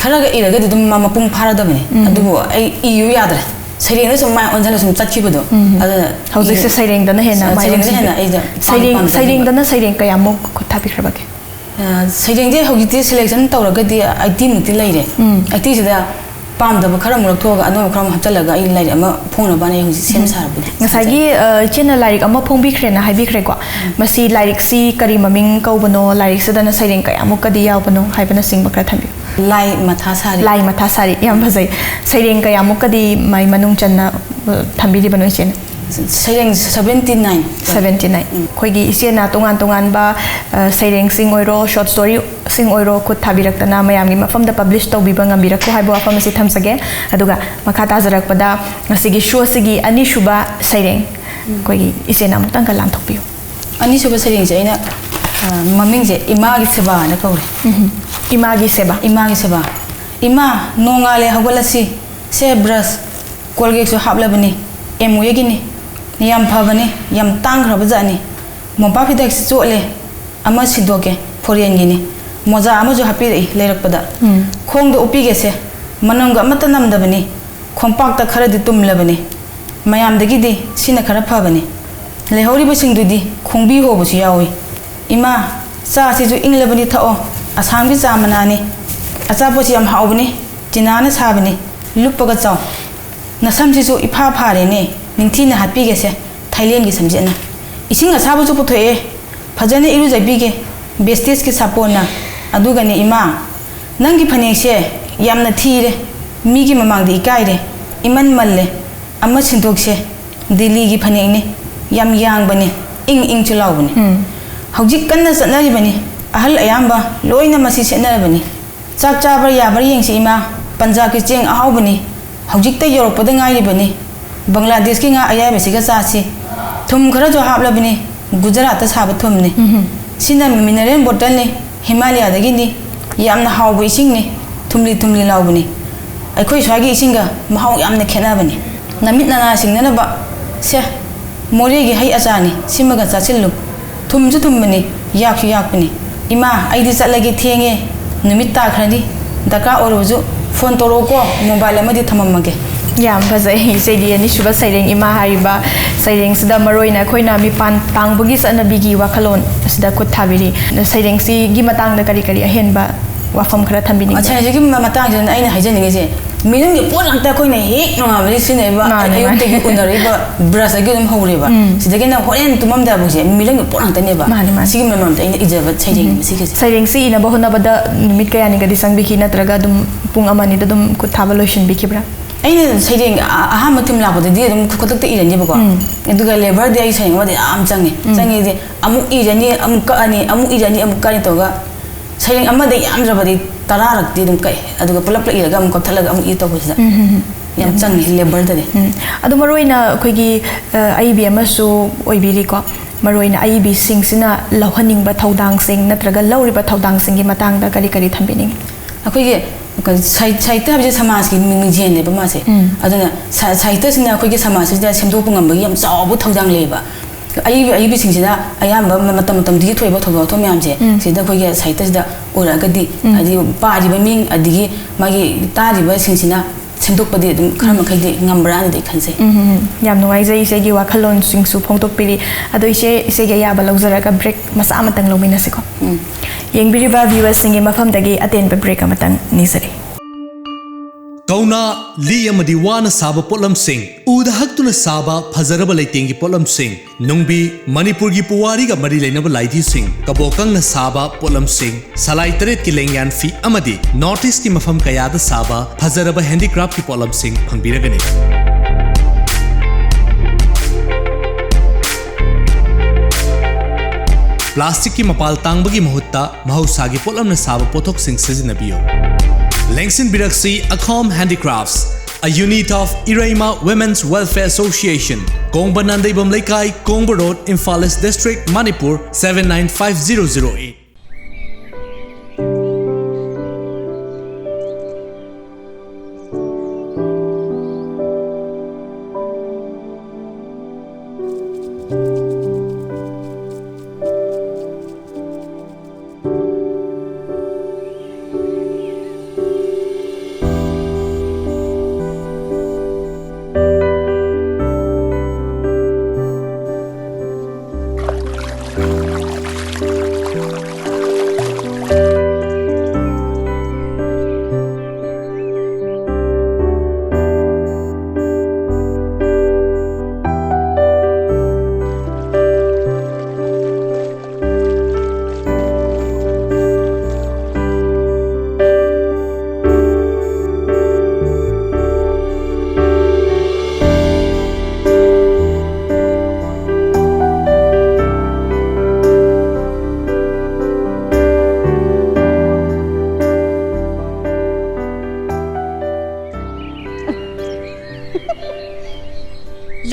ꯈꯔꯒ ꯏꯔꯒꯗꯤ ꯑꯗꯨꯝ ꯃ- ꯃꯄꯨꯡ ꯐꯥꯔꯗꯕꯅꯦ꯫ ꯑꯗꯨꯕꯨ ꯑꯩ ꯏꯌꯨ ꯌꯥꯗ꯭ꯔꯦ, ꯁꯩꯔꯦꯡꯗ ꯁꯨꯝ ꯃꯥꯏ ꯑꯣꯟꯁꯤꯜꯂ ꯁꯨꯝ ꯆꯠꯈꯤꯕꯗꯣ꯫ ꯑꯗꯨꯅ ꯍꯧꯖꯤꯛꯁꯦ ꯏ- ꯁꯩꯔꯦꯡꯗꯅ ꯍꯦꯟꯅ ꯃꯥꯏ ꯁꯩꯔꯦꯡꯗꯅ ꯑꯣꯟꯁꯤꯟꯕꯤ꯫ ꯍꯦꯟꯅ ꯑꯩꯗ ꯁꯩꯔꯦꯡ ꯄꯥꯝ- ꯄꯥꯝꯖꯕ꯫ ꯁꯩꯔꯦꯡꯗꯅ ꯁꯩꯔꯦꯡ ꯀꯌꯥꯃꯨꯛ ꯈꯨꯠ ꯊꯥꯕꯤꯈ꯭ꯔꯕꯒꯦ? ꯑ, ꯁꯩꯔꯦꯡꯁꯦ ꯍꯧꯖꯤꯛꯇꯤ ꯁꯦꯂꯦꯛꯁꯟ ꯇꯧꯔꯒꯗꯤ ꯑꯩꯠꯇꯤꯃꯨꯛꯇꯤ ꯂꯩꯔꯦ꯫ ꯑꯩꯠꯇꯤꯁꯤꯗ ꯄꯥꯝꯗꯕ ꯈꯔ ꯑꯃꯨꯛ ꯂꯧꯊꯣꯛꯑꯒ ꯑꯅꯧꯕ ꯈꯔ ꯑꯃꯨꯛ ꯍꯥꯞꯆꯤꯜꯂꯒ ꯑꯩ ꯂꯥꯏꯔꯤꯛ ꯑꯃ ꯐꯣꯡꯅꯕꯅ ꯑꯩ ꯍꯧꯖꯤꯛ ꯁꯦꯝ ꯁꯥꯔꯕꯅꯦ꯫ ꯉꯁꯥꯏꯒꯤ ꯑ, ꯏꯆꯦꯅ ꯂꯥꯏꯔꯤꯛ ꯑꯃ ꯐꯣꯡꯕꯤꯈ꯭ꯔꯦꯅ ꯍꯥꯏꯕꯤꯈ꯭ꯔꯦꯀꯣ꯫ ꯃꯁꯤ ꯂꯥꯏꯔꯤꯛꯁꯤ ꯀꯔꯤ ꯃꯃꯤꯡ ꯀꯧꯕꯅꯣ, ꯂꯥꯏꯔꯤꯛꯁꯤꯗꯅ ꯁꯩꯔꯦꯡ ꯀꯌꯥꯃꯨꯛꯀꯗꯤ ꯌꯥꯎꯕꯅꯣ ꯍꯥꯏꯕꯅꯆꯤꯡꯕ ꯈꯔ ꯊꯝꯕꯤꯌꯨ꯫ ꯂꯥꯏ ꯃꯊꯥ ꯁꯥꯔꯤ꯫ ꯂꯥꯏ ꯃꯊꯥ ꯁꯥꯔꯤ, ꯌꯥꯝ ꯐꯖꯩ꯫ ꯁꯩꯔꯦꯡ ꯀꯌꯥꯃꯨꯛꯀꯗꯤ ꯃꯥꯏ ꯃꯅꯨꯡ ꯆꯟꯅ ꯑ, ꯊꯝꯕꯤꯔꯤꯕꯅꯣ ꯏꯆꯦꯅ? ꯁꯩꯔꯦꯡ ꯁꯕꯦꯟꯇꯤ ꯅꯥꯏꯟ꯫ Seventy nine. ꯑꯩꯈꯣꯏꯒꯤ ꯏꯆꯦꯅ ꯇꯣꯉꯥꯟ ꯇꯣꯉꯥꯟꯕ ꯑ, ꯁꯩꯔꯦꯡꯁꯤꯡ ꯑꯣꯏꯔꯣ, ꯁꯣꯔꯠ ꯁ꯭ꯇꯣꯔꯤꯁꯤꯡ ꯑꯣꯏꯔꯣ, ꯈꯨꯠ ꯊꯥꯕꯤꯔꯛꯇꯅ ꯃꯌꯥꯝꯒꯤ ꯃꯐꯝꯗ ꯄꯕ꯭ꯂꯤꯁ ꯇꯧꯕꯤꯕ ꯉꯝꯕꯤꯔꯛꯈꯣ ꯍꯥꯏꯕ ꯋꯥꯐꯝ ꯑꯁꯤ ꯊꯝꯖꯒꯦ꯫ ꯑꯗꯨꯒ ꯃꯈꯥ ꯇꯥꯖꯔꯛꯄꯗ ꯉꯁꯤꯒꯤ ꯁꯣ ꯑꯁꯤꯒꯤ ꯑꯅꯤꯁꯨꯕ ꯁꯩꯔꯦꯡ ꯑꯩꯈꯣꯏꯒꯤ ꯏꯆꯦꯅ ꯑꯃꯨꯛꯇꯪꯒ ꯂꯥꯟꯊꯣꯛꯄꯤꯌꯨ꯫ ꯑꯅꯤꯁꯨꯕ ꯁꯩꯔꯦꯡꯁꯦ ꯑꯩꯅ, ꯑ, ꯃꯃꯤꯡꯁꯦ ꯏꯃꯥꯒꯤ ꯁꯦꯕꯥ ꯍꯥꯏꯅ ꯀꯧꯔꯦ꯫ ꯏꯃꯥꯒꯤ ꯁꯦꯕꯥ꯫ ꯏꯃꯥꯒꯤ ꯁꯦꯕꯥ꯫ ꯏꯃꯥ, ꯅꯣꯡꯉꯥꯜꯂꯦ, ꯍꯧꯒꯠꯂꯁꯤ꯫ ꯁꯦ ꯕ꯭ꯔꯁ, ꯀꯣꯜꯒꯦꯠꯁꯨ ꯍꯥꯞꯂꯕꯅꯤ꯫ ꯑꯦꯝꯋꯦꯒꯤꯅꯤ꯫ ꯌꯥꯝ ꯐꯕꯅꯤ, ꯌꯥꯝ ꯇꯥꯡꯈ꯭ꯔꯕ ꯖꯥꯠꯅꯤ꯫ ꯃꯣꯝꯄꯥꯛ ꯐꯤꯗꯛꯁꯤ ꯆꯣꯠꯂꯦ, ꯑꯃ ꯁꯤꯟꯗꯣꯛꯀꯦ, ꯐꯣꯔꯦꯟꯒꯤꯅꯤ꯫ ꯃꯣꯖꯥ ꯑꯃꯁꯨ ꯍꯥꯞꯄꯤꯔꯛꯏ ꯂꯩꯔꯛꯄꯗ꯫ ꯈꯣꯡꯗ ꯎꯞꯄꯤꯒꯦꯁꯦ, ꯃꯅꯝꯒ ꯑꯃꯠꯇ ꯅꯝꯗꯕꯅꯤ꯫ ꯈꯣꯡꯄꯥꯛꯇ ꯈꯔꯗꯤ ꯇꯨꯝꯂꯕꯅꯤ꯫ ꯃꯌꯥꯝꯗꯒꯤꯗꯤ ꯁꯤꯅ ꯈꯔ ꯐꯕꯅꯤ꯫ ꯂꯩꯍꯧꯔꯤꯕꯁꯤꯡꯗꯨꯗꯤ ꯈꯣꯡꯕꯤ ꯍꯣꯕꯁꯨ ꯌꯥꯎꯏ꯫ ꯏꯃꯥ, ꯆꯥꯁꯤꯁꯨ ꯏꯪꯂꯕꯅꯤ, ꯊꯛꯑꯣ꯫ ꯑꯁꯥꯝꯒꯤ ꯆꯥ ꯃꯅꯥꯅꯤ꯫ ꯑꯆꯥꯄꯣꯠꯁꯤ ꯌꯥꯝ ꯍꯥꯎꯕꯅꯤ꯫ ꯆꯤꯅꯥꯅ ꯁꯥꯕꯅꯤ, ꯂꯨꯞꯄꯒ ꯆꯥꯎ꯫ ꯅꯁꯝꯁꯤꯁꯨ ꯏꯐꯥ ꯐꯥꯔꯦꯅꯦ, ꯅꯤꯡꯊꯤꯅ ꯍꯥꯠꯄꯤꯒꯦꯁꯦ ꯊꯥꯏꯂꯦꯟꯒꯤ ꯁꯝꯖꯦꯠꯅ꯫ ꯏꯁꯤꯡ ꯑꯁꯥꯕꯁꯨ ꯄꯨꯊꯣꯛꯑꯦ, ꯐꯖꯅ ꯏꯔꯨꯖꯕꯤꯒꯦ ꯕꯦꯁꯇꯤꯁꯀꯤ ꯁꯥꯄꯣꯟꯅ꯫ ꯑꯗꯨꯒꯅꯦ ꯏꯃꯥ, ꯅꯪꯒꯤ ꯐꯅꯦꯛꯁꯦ ꯌꯥꯝꯅ ꯊꯤꯔꯦ, ꯃꯤꯒꯤ ꯃꯃꯥꯡꯗ ꯏꯀꯥꯏꯔꯦ, ꯏꯃꯟ ꯃꯜꯂꯦ꯫ ꯑꯃ ꯁꯤꯟꯗꯣꯛꯁꯦ, ꯗꯤꯜꯂꯤꯒꯤ ꯐꯅꯦꯛꯅꯤ, ꯌꯥꯝ ꯌꯥꯡꯕꯅꯤ, ꯏꯪ ꯏꯪꯁꯨ ꯂꯥꯎꯕꯅꯤ꯫ ꯎꯝ꯫ ꯍꯧꯖꯤꯛ ꯀꯟꯅ ꯆꯠꯅꯔꯤꯕꯅꯤ, ꯑꯍꯜ ꯑꯌꯥꯝꯕ ꯂꯣꯏꯅ ꯃꯁꯤ ꯁꯦꯠꯅꯔꯕꯅꯤ꯫ ꯆꯥꯛ ꯆꯥꯕ꯭ꯔꯥ ꯌꯥꯕ꯭ꯔꯥ ꯌꯦꯡꯁꯤ ꯏꯃꯥ, ꯄꯟꯖꯥꯕꯀꯤ ꯆꯦꯡ ꯑꯍꯥꯎꯕꯅꯤ, ꯍꯧꯖꯤꯛꯇ ꯌꯧꯔꯛꯄꯗ ꯉꯥꯏꯔꯤꯕꯅꯤ꯫ ꯕꯪꯒ꯭ꯂꯥꯗꯦꯁꯀꯤ ꯉꯥ ꯑꯌꯥꯏꯕꯁꯤꯒ ꯆꯥꯁꯤ꯫ ꯊꯨꯝ ꯈꯔꯁꯨ ꯍꯥꯞꯂꯕꯅꯤ, ꯒꯨꯖꯔꯥꯠꯇ ꯁꯥꯕ ꯊꯨꯝꯅꯤ꯫ ꯎꯝꯍꯨꯝ꯫ ꯁꯤꯅ ꯃꯤꯅꯔꯦꯜ ꯕꯣꯇꯜꯅꯤ, ꯍꯤꯃꯥꯂꯌꯥꯗꯒꯤꯅꯤ꯫ ꯌꯥꯝꯅ ꯍꯥꯎꯕ ꯏꯁꯤꯡꯅꯤ, ꯊꯨꯝꯂꯤ ꯊꯨꯝꯂꯤ ꯂꯥꯎꯕꯅꯤ꯫ ꯑꯩꯈꯣꯏ ꯁ꯭ꯋꯥꯏꯒꯤ ꯏꯁꯤꯡꯒ ꯃꯍꯥꯎ ꯌꯥꯝꯅ ꯈꯦꯠꯅꯕꯅꯤ꯫ ꯅꯃꯤꯠ ꯅꯅꯥ ꯁꯤꯡꯅꯅꯕ ꯁꯦ, ꯃꯣꯔꯦꯒꯤ ꯍꯩ ꯑꯆꯥꯔꯅꯤ, ꯁꯤꯃꯒ ꯆꯥꯁꯤꯜꯂꯨ꯫ ꯊꯨꯝꯁꯨ ꯊꯨꯝꯕꯅꯤ, ꯌꯥꯛꯁꯨ ꯌꯥꯛꯄꯅꯤ꯫ ꯏꯃꯥ, ꯑꯩꯗꯤ ꯆꯠꯂꯒꯦ, ꯊꯦꯡꯉꯦ, ꯅꯨꯃꯤꯠ ꯇꯥꯈ꯭ꯔꯅꯤ꯫ ꯗꯔꯀꯥꯔ ꯑꯣꯏꯔꯕꯁꯨ ꯐꯣꯟ ꯇꯧꯔꯛꯎꯀꯣ, ꯃꯣꯕꯥꯏꯜ ꯑꯃꯗꯤ ꯊꯝꯃꯝꯃꯒꯦ꯫ ꯌꯥꯝ ꯐꯖꯩ꯫ ꯏꯆꯦꯒꯤ ꯑꯅꯤꯁꯨꯕ ꯁꯩꯔꯦꯡ ꯏꯃꯥ ꯍꯥꯏꯔꯤꯕ ꯁꯩꯔꯦꯡꯁꯤꯗ ꯃꯔꯨ ꯑꯣꯏꯅ ꯑꯩꯈꯣꯏꯅ ꯃꯤꯄꯥꯟ ꯇꯥꯡꯕꯒꯤ ꯆꯠꯅꯕꯤꯒꯤ ꯋꯥꯈꯜꯂꯣꯟ ꯑꯁꯤꯗ ꯈꯨꯠ ꯊꯥꯕꯤꯔꯤ꯫ ꯁꯩꯔꯦꯡꯁꯤꯒꯤ ꯃꯇꯥꯡꯗ ꯀꯔꯤ ꯀꯔꯤ ꯑꯍꯦꯟꯕ ꯋꯥꯐꯝ ꯈꯔ ꯊꯝꯕꯤꯅꯤꯡꯕ꯭ꯔꯥ? ꯁꯩꯔꯦꯡꯁꯤꯒꯤ ꯃꯇꯥꯡꯁꯤꯗ ꯑꯩꯅ ꯍꯥꯏꯖꯅꯤꯡꯉꯤꯁꯦ, ꯃꯤꯅꯨꯡꯒꯤ ꯄꯣꯠ ꯉꯥꯛꯇ ꯑꯩꯈꯣꯏꯅ ꯍꯦꯛ ꯅꯣꯡꯉꯥꯟꯕꯗꯒꯤ ꯁꯤꯖꯤꯟꯅꯔꯤꯕ, ꯃꯥꯅꯦ, ꯃꯥꯅꯦ꯫ ꯑꯌꯨꯛꯇꯒꯤ ꯎꯅꯔꯤꯕ ꯕ꯭ꯔꯁꯇꯒꯤ ꯑꯗꯨꯝ ꯍꯧꯔꯦꯕ꯫ ꯎꯝ꯫ ꯁꯤꯗꯒꯤꯅ ꯍꯣꯔꯦꯟ ꯇꯨꯝꯃꯝꯗꯥꯏꯕꯨꯛꯁꯦ ꯃꯤꯅꯨꯡꯒꯤ ꯄꯣꯠ ꯉꯥꯛꯇꯅꯦꯕ꯫ ꯃꯥꯅꯦ, ꯃꯥꯅꯦ꯫ ꯁꯤꯒꯤ ꯃꯔꯝꯗ ꯑꯩꯅ ꯏꯖꯕ ꯁꯩꯔꯦꯡ ꯎꯝ꯫ ꯁꯤꯒꯤꯁꯦ꯫ ꯁꯩꯔꯦꯡꯁꯤ ꯏꯅꯕ ꯍꯣꯠꯅꯕꯗ ꯅꯨꯃꯤꯠ ꯀꯌꯥꯅꯤꯒꯗꯤ ꯆꯪꯕꯤꯈꯤ, ꯅꯠꯇ꯭ꯔꯒ ꯑꯗꯨꯝ ꯄꯨꯡ ꯑꯃ ꯑꯅꯤꯗ ꯑꯗꯨꯝ ꯈꯨꯠ ꯊꯥꯕ ꯂꯣꯏꯁꯤꯟꯕꯤꯈꯤꯕ꯭ꯔꯥ? ꯑꯩꯅ ꯁꯩꯔꯦꯡ ꯑ-, ꯑꯍꯥꯟꯕ ꯊꯤꯝ ꯂꯥꯛꯄꯗꯗꯤ ꯑꯗꯨꯝ ꯈꯨꯗꯛꯇ ꯏꯔꯅꯦꯕꯀꯣ꯫ ꯎꯝ꯫ ꯑꯗꯨꯒ ꯂꯦꯕꯔꯗꯤ ꯑꯩ ꯁꯩꯔꯦꯡ ꯑꯃꯗ ꯌꯥꯝ ꯆꯪꯉꯦ꯫ ꯎꯝ꯫ ꯆꯪꯉꯦꯗꯤ ꯑꯃꯨꯛ ꯏꯔꯅꯤ, ꯑꯃꯨꯛ ꯀꯛꯑꯅꯤ, ꯑꯃꯨꯛ ꯏꯔꯅꯤ, ꯑꯃꯨꯛ ꯀꯛꯑꯅꯤ ꯇꯧꯔꯒ ꯁꯩꯔꯦꯡ ꯑꯃꯗ ꯌꯥꯝꯗ꯭ꯔꯕꯗꯤ ꯇꯔꯥꯔꯛꯇꯤ ꯑꯗꯨꯝ ꯀꯛꯑꯦ꯫ ꯑꯗꯨꯒ ꯄꯨꯂꯞ ꯄꯨꯂꯞ ꯏꯔꯒ ꯑꯃꯨꯛ ꯀꯛꯊꯠꯂꯒ ꯑꯃꯨꯛ ꯏ ꯇꯧꯕꯁꯤꯗ ꯎꯝ, ꯎꯝ, ꯎꯝ꯫ ꯌꯥꯝ ꯆꯪꯉꯦ ꯂꯦꯕꯔꯗꯗꯤ꯫ ꯎꯝ꯫ ꯑꯗꯣ ꯃꯔꯨ ꯑꯣꯏꯅ ꯑꯩꯈꯣꯏꯒꯤ, ꯑ, ꯑꯏꯕꯤ ꯑꯃꯁꯨ ꯑꯣꯏꯕꯤꯔꯤꯀꯣ꯫ ꯃꯔꯨ ꯑꯣꯏꯅ ꯑꯏꯕꯤꯁꯤꯡꯁꯤꯅ ꯂꯧꯍꯟꯅꯤꯡꯕ ꯊꯧꯗꯥꯡꯁꯤꯡ ꯅꯠꯇ꯭ꯔꯒ ꯂꯧꯔꯤꯕ ꯊꯧꯗꯥꯡꯁꯤꯡꯒꯤ ꯃꯇꯥꯡꯗ ꯀꯔꯤ ꯀꯔꯤ ꯊꯝꯕꯤꯅꯤꯡꯉꯤ? ꯑꯩꯈꯣꯏꯒꯤ ꯁꯥꯍꯤ-, ꯁꯥꯍꯤꯇ꯭ꯌ ꯍꯥꯏꯕꯁꯦ ꯁꯃꯥꯖꯀꯤ ꯃꯤ-, ꯃꯤꯡꯖꯦꯜꯅꯦꯕ ꯃꯥꯁꯦ꯫ ꯎꯝ꯫ ꯑꯗꯨꯅ ꯁꯥ-, ꯁꯥꯍꯤꯇ꯭ꯌꯁꯤꯅ ꯑꯩꯈꯣꯏꯒꯤ ꯁꯃꯥꯖꯁꯤꯗ ꯁꯦꯝꯗꯣꯛꯄ ꯉꯝꯕꯒꯤ ꯌꯥꯝ ꯆꯥꯎꯕ ꯊꯧꯗꯥꯡ ꯂꯩꯌꯦꯕ꯫ ꯑꯏꯕ-, ꯑꯏꯕꯁꯤꯡꯁꯤꯅ ꯑꯌꯥꯝꯕ ꯃ-, ꯃꯇꯝ ꯃꯇꯝꯗꯨꯒꯤ ꯊꯣꯛꯏꯕ ꯊꯧꯗꯣꯛ ꯋꯥꯊꯣꯛ ꯃꯌꯥꯝꯁꯦ ꯎꯝ꯫ ꯁꯤꯗ ꯑꯩꯈꯣꯏꯒꯤ ꯁꯥꯍꯤꯇ꯭ꯌꯁꯤꯗ ꯎꯔꯛꯑꯒꯗꯤ, ꯎꯝ꯫ ꯍꯥꯏꯗꯤ ꯄꯥꯔꯤꯕ ꯃꯤ ꯑꯗꯒꯤ ꯃꯥꯒꯤ ꯇꯥꯔꯤꯕꯁꯤꯡꯁꯤꯅ ꯁꯦꯝꯗꯣꯛꯄꯗꯤ ꯑꯗꯨꯝ ꯈꯔ ꯎꯝ꯫ ꯃꯈꯩꯗꯤ ꯉꯝꯕ꯭ꯔꯥꯅꯗꯤ ꯈꯟꯖꯩ꯫ ꯎꯝ, ꯎꯝ, ꯎꯝ꯫ ꯌꯥꯝ ꯅꯨꯡꯉꯥꯏꯖꯩ ꯏꯆꯦꯒꯤ ꯋꯥꯈꯜꯂꯣꯟꯁꯤꯡꯁꯨ ꯐꯣꯡꯗꯣꯛꯄꯤꯔꯤ꯫ ꯑꯗꯣ ꯏꯆꯦ, ꯏꯆꯦꯒꯤ ꯑꯌꯥꯕ ꯂꯧꯖꯔꯒ ꯕ꯭ꯔꯦꯛ ꯃꯆꯥ ꯑꯃꯇꯪ ꯂꯧꯃꯤꯟꯅꯁꯤꯀꯣ꯫ ꯎꯝ꯫ ꯌꯦꯡꯕꯤꯔꯤꯕ ꯚ꯭ꯌꯨꯋꯔꯁꯤꯡꯒꯤ ꯃꯐꯝꯗꯒꯤ ꯑꯇꯦꯟꯕ ꯕ꯭ꯔꯦꯛ ꯑꯃꯇꯪ ꯅꯤꯖꯔꯤ꯫ ꯀꯧꯅꯥ, ꯂꯤ ꯑꯃꯗꯤ ꯋꯥꯅ ꯁꯥꯕ ꯄꯣꯠꯂꯝꯁꯤꯡ, ꯎꯗ ꯍꯛꯇꯨꯅ ꯁꯥꯕ ꯐꯖꯔꯕ ꯂꯩꯇꯦꯡꯒꯤ ꯄꯣꯠꯂꯝꯁꯤꯡ, ꯅꯨꯡꯕꯤ, ꯃꯅꯤꯄꯨꯔꯒꯤ ꯄꯨꯋꯥꯔꯤꯒ ꯃꯔꯤ ꯂꯩꯅꯕ ꯂꯥꯏꯙꯤꯁꯤꯡ, ꯀꯕꯣꯀꯪꯅ ꯁꯥꯕ ꯄꯣꯠꯂꯝꯁꯤꯡ, ꯁꯂꯥꯏ ꯇꯔꯦꯠꯀꯤ ꯂꯦꯡꯌꯥꯟ ꯐꯤ ꯑꯃꯗꯤ North Eastꯀꯤ ꯃꯐꯝ ꯀꯌꯥꯗ ꯁꯥꯕ ꯐꯖꯔꯕ handicraftꯀꯤ ꯄꯣꯠꯂꯝꯁꯤꯡ ꯐꯪꯕꯤꯔꯒꯅꯤ꯫ ꯄ꯭ꯂꯥꯁꯇꯤꯛꯀꯤ ꯃꯄꯥꯜ ꯇꯥꯡꯕꯒꯤ ꯃꯍꯨꯠꯇ ꯃꯍꯧꯁꯥꯒꯤ ꯄꯣꯠꯂꯝꯅ ꯁꯥꯕ ꯄꯣꯠꯊꯣꯛꯁꯤꯡ ꯁꯤꯖꯤꯟꯅꯕꯤꯌꯨ꯫ ꯂꯦꯡꯁꯤꯟꯕꯤꯔꯛꯁꯤ Akhom Handicrafts, a unit of Ireima Women's Welfare Association, ꯀꯣꯡꯕ Nandeibam ꯂꯩꯀꯥꯏ, ꯀꯣꯡꯕ Road, Imphal East District, Manipur, seven nine five zero zero eight.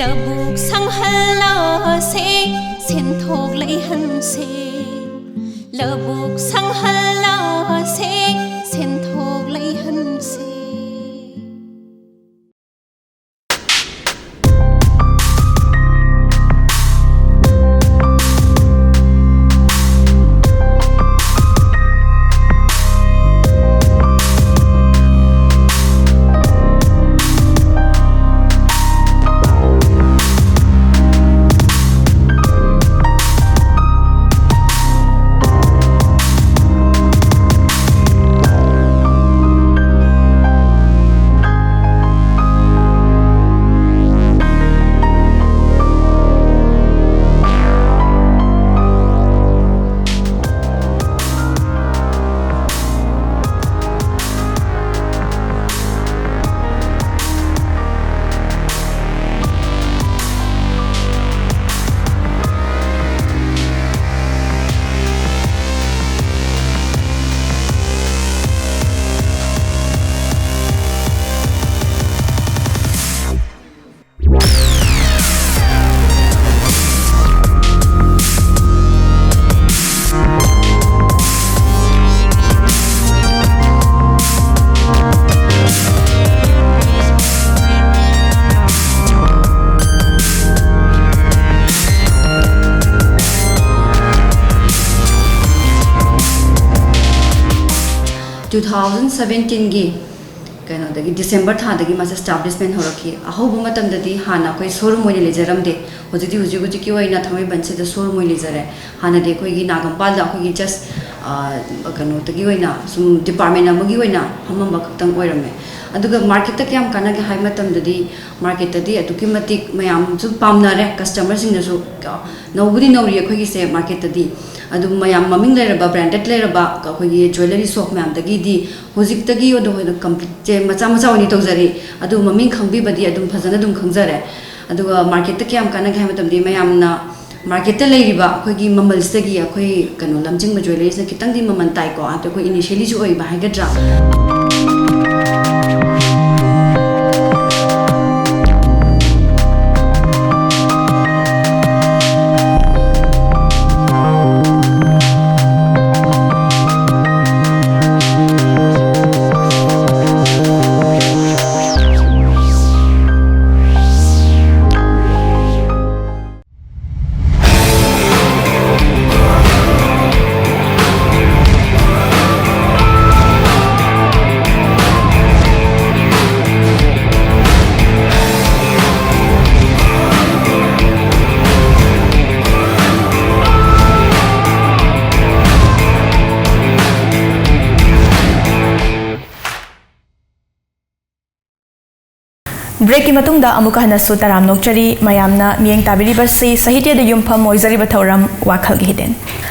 ꯂꯧꯕꯨꯛ ꯁꯪꯍꯜꯂꯁꯦ, ꯁꯦꯟꯊꯣꯛ ꯂꯩꯍꯟꯁꯦ꯫ ꯂꯧꯕꯨꯛ ꯁꯪꯍꯜꯂꯁꯦ, ꯁꯦꯟꯊꯣꯛ ꯂꯩꯍꯟꯁꯦ꯫ ꯇꯨ ꯊꯥꯎꯖꯟ ꯁꯕꯦꯟꯇꯤꯟꯒꯤ ꯀꯩꯅꯣꯗꯒꯤ, ꯗꯤꯁꯦꯝꯕꯔ ꯊꯥꯗꯒꯤ ꯃꯥꯁꯦ ꯁ꯭ꯇꯥꯕ꯭ꯂꯤꯁꯃꯦꯟ ꯍꯧꯔꯛꯈꯤ꯫ ꯑꯍꯧꯕ ꯃꯇꯝꯗꯗꯤ ꯍꯥꯟꯅ ꯑꯩꯈꯣꯏ ꯁꯣꯔꯨꯝ ꯑꯣꯏꯅ ꯂꯩꯖꯔꯝꯗꯦ꯫ ꯍꯧꯖꯤꯛꯇꯤ, ꯍꯧꯖꯤꯛ ꯍꯧꯖꯤꯛꯀꯤ ꯑꯣꯏꯅ ꯊꯥꯡꯃꯩꯕꯟꯁꯤꯗ ꯁꯣꯔꯨꯝ ꯑꯣꯏꯅ ꯂꯩꯖꯔꯦ꯫ ꯍꯥꯟꯅꯗꯤ ꯑꯩꯈꯣꯏꯒꯤ ꯅꯥꯒꯝꯄꯥꯜꯗ ꯑꯩꯈꯣꯏꯒꯤ just, ꯑ, ꯀꯩꯅꯣꯗꯒꯤ ꯑꯣꯏꯅ, ꯁꯨꯝ ꯗꯤꯄꯥꯔꯠꯃꯦꯟ ꯑꯃꯒꯤ ꯑꯣꯏꯅ ꯐꯝꯃꯝꯕ ꯈꯛꯇꯪ ꯑꯣꯏꯔꯝꯃꯦ꯫ ꯑꯗꯨꯒ ꯃꯥꯔꯀꯦꯠꯇ ꯀꯌꯥꯝ ꯀꯥꯟꯅꯒꯦ ꯍꯥꯏꯕ ꯃꯇꯝꯗꯗꯤ, ꯃꯥꯔꯀꯦꯠꯇꯗꯤ ꯑꯗꯨꯛꯀꯤ ꯃꯇꯤꯛ ꯃꯌꯥꯝꯁꯨ ꯄꯥꯝꯅꯔꯦ, ꯀꯁꯇꯃꯔꯁꯤꯡꯅꯁꯨ꯫ ꯅꯧꯕꯨꯗꯤ ꯅꯧꯔꯤ ꯑꯩꯈꯣꯏꯒꯤꯁꯦ ꯃꯥꯔꯀꯦꯠꯇꯗꯤ, ꯑꯗꯨꯝ ꯃꯌꯥꯝ ꯃꯃꯤꯡ ꯂꯩꯔꯕ, ꯕ꯭ꯔꯥꯟꯗꯦꯗ ꯂꯩꯔꯕ ꯑꯩꯈꯣꯏꯒꯤ ꯖ꯭ꯋꯦꯂꯔꯤ ꯁꯣꯞ ꯃꯌꯥꯝꯗꯒꯤꯗꯤ ꯍꯧꯖꯤꯛꯇꯒꯤ ꯑꯗꯨꯝ ꯑꯣꯏꯅ ꯀꯝꯄꯤꯠꯁꯦ ꯃꯆꯥ ꯃꯆꯥ ꯑꯣꯏꯅ ꯇꯧꯖꯔꯤ꯫ ꯑꯗꯨ ꯃꯃꯤꯡ ꯈꯪꯕꯤꯕꯗꯤ ꯑꯗꯨꯝ ꯐꯖꯅ ꯑꯗꯨꯝ ꯈꯪꯖꯔꯦ꯫ ꯑꯗꯨꯒ ꯃꯥꯔꯀꯦꯠꯇ ꯀꯌꯥꯝ ꯀꯥꯟꯅꯒꯦ ꯍꯥꯏꯕ ꯃꯇꯝꯗꯤ, ꯃꯌꯥꯝꯅ ꯃꯥꯔꯀꯦꯠꯇ ꯂꯩꯔꯤꯕ ꯑꯩꯈꯣꯏꯒꯤ ꯃꯃꯜꯁꯤꯗꯒꯤ ꯑꯩꯈꯣꯏ ꯀꯩꯅꯣ ꯂꯝꯖꯤꯡꯕ ꯖ꯭ꯋꯦꯂꯔꯤꯁꯤꯅ ꯈꯤꯇꯪꯗꯤ ꯃꯃꯜ ꯇꯥꯏꯀꯣ, ꯍꯥꯏꯕꯗꯤ ꯑꯩꯈꯣꯏ ꯏꯅꯤꯁꯤꯌꯦꯂꯤꯁꯨ ꯑꯣꯏꯕ ꯍꯥꯏꯒꯗ꯭ꯔꯥ꯫ ꯕ꯭ꯔꯦꯛꯀꯤ ꯃꯇꯨꯡꯗ ꯑꯃꯨꯛꯀ ꯍꯟꯅꯁꯨ ꯇꯔꯥꯝꯅ ꯑꯣꯛꯆꯔꯤ꯫ ꯃꯌꯥꯝꯅ ꯃꯤꯠꯌꯦꯡ ꯇꯥꯕꯤꯔꯤꯕꯁꯤ ꯁꯥꯍꯤꯇ꯭ꯌꯗ ꯌꯨꯝꯐꯝ ꯑꯣꯏꯖꯔꯤꯕ ꯊꯧꯔꯝ ꯋꯥꯈꯜꯒꯤ ꯍꯤꯗꯦꯟ꯫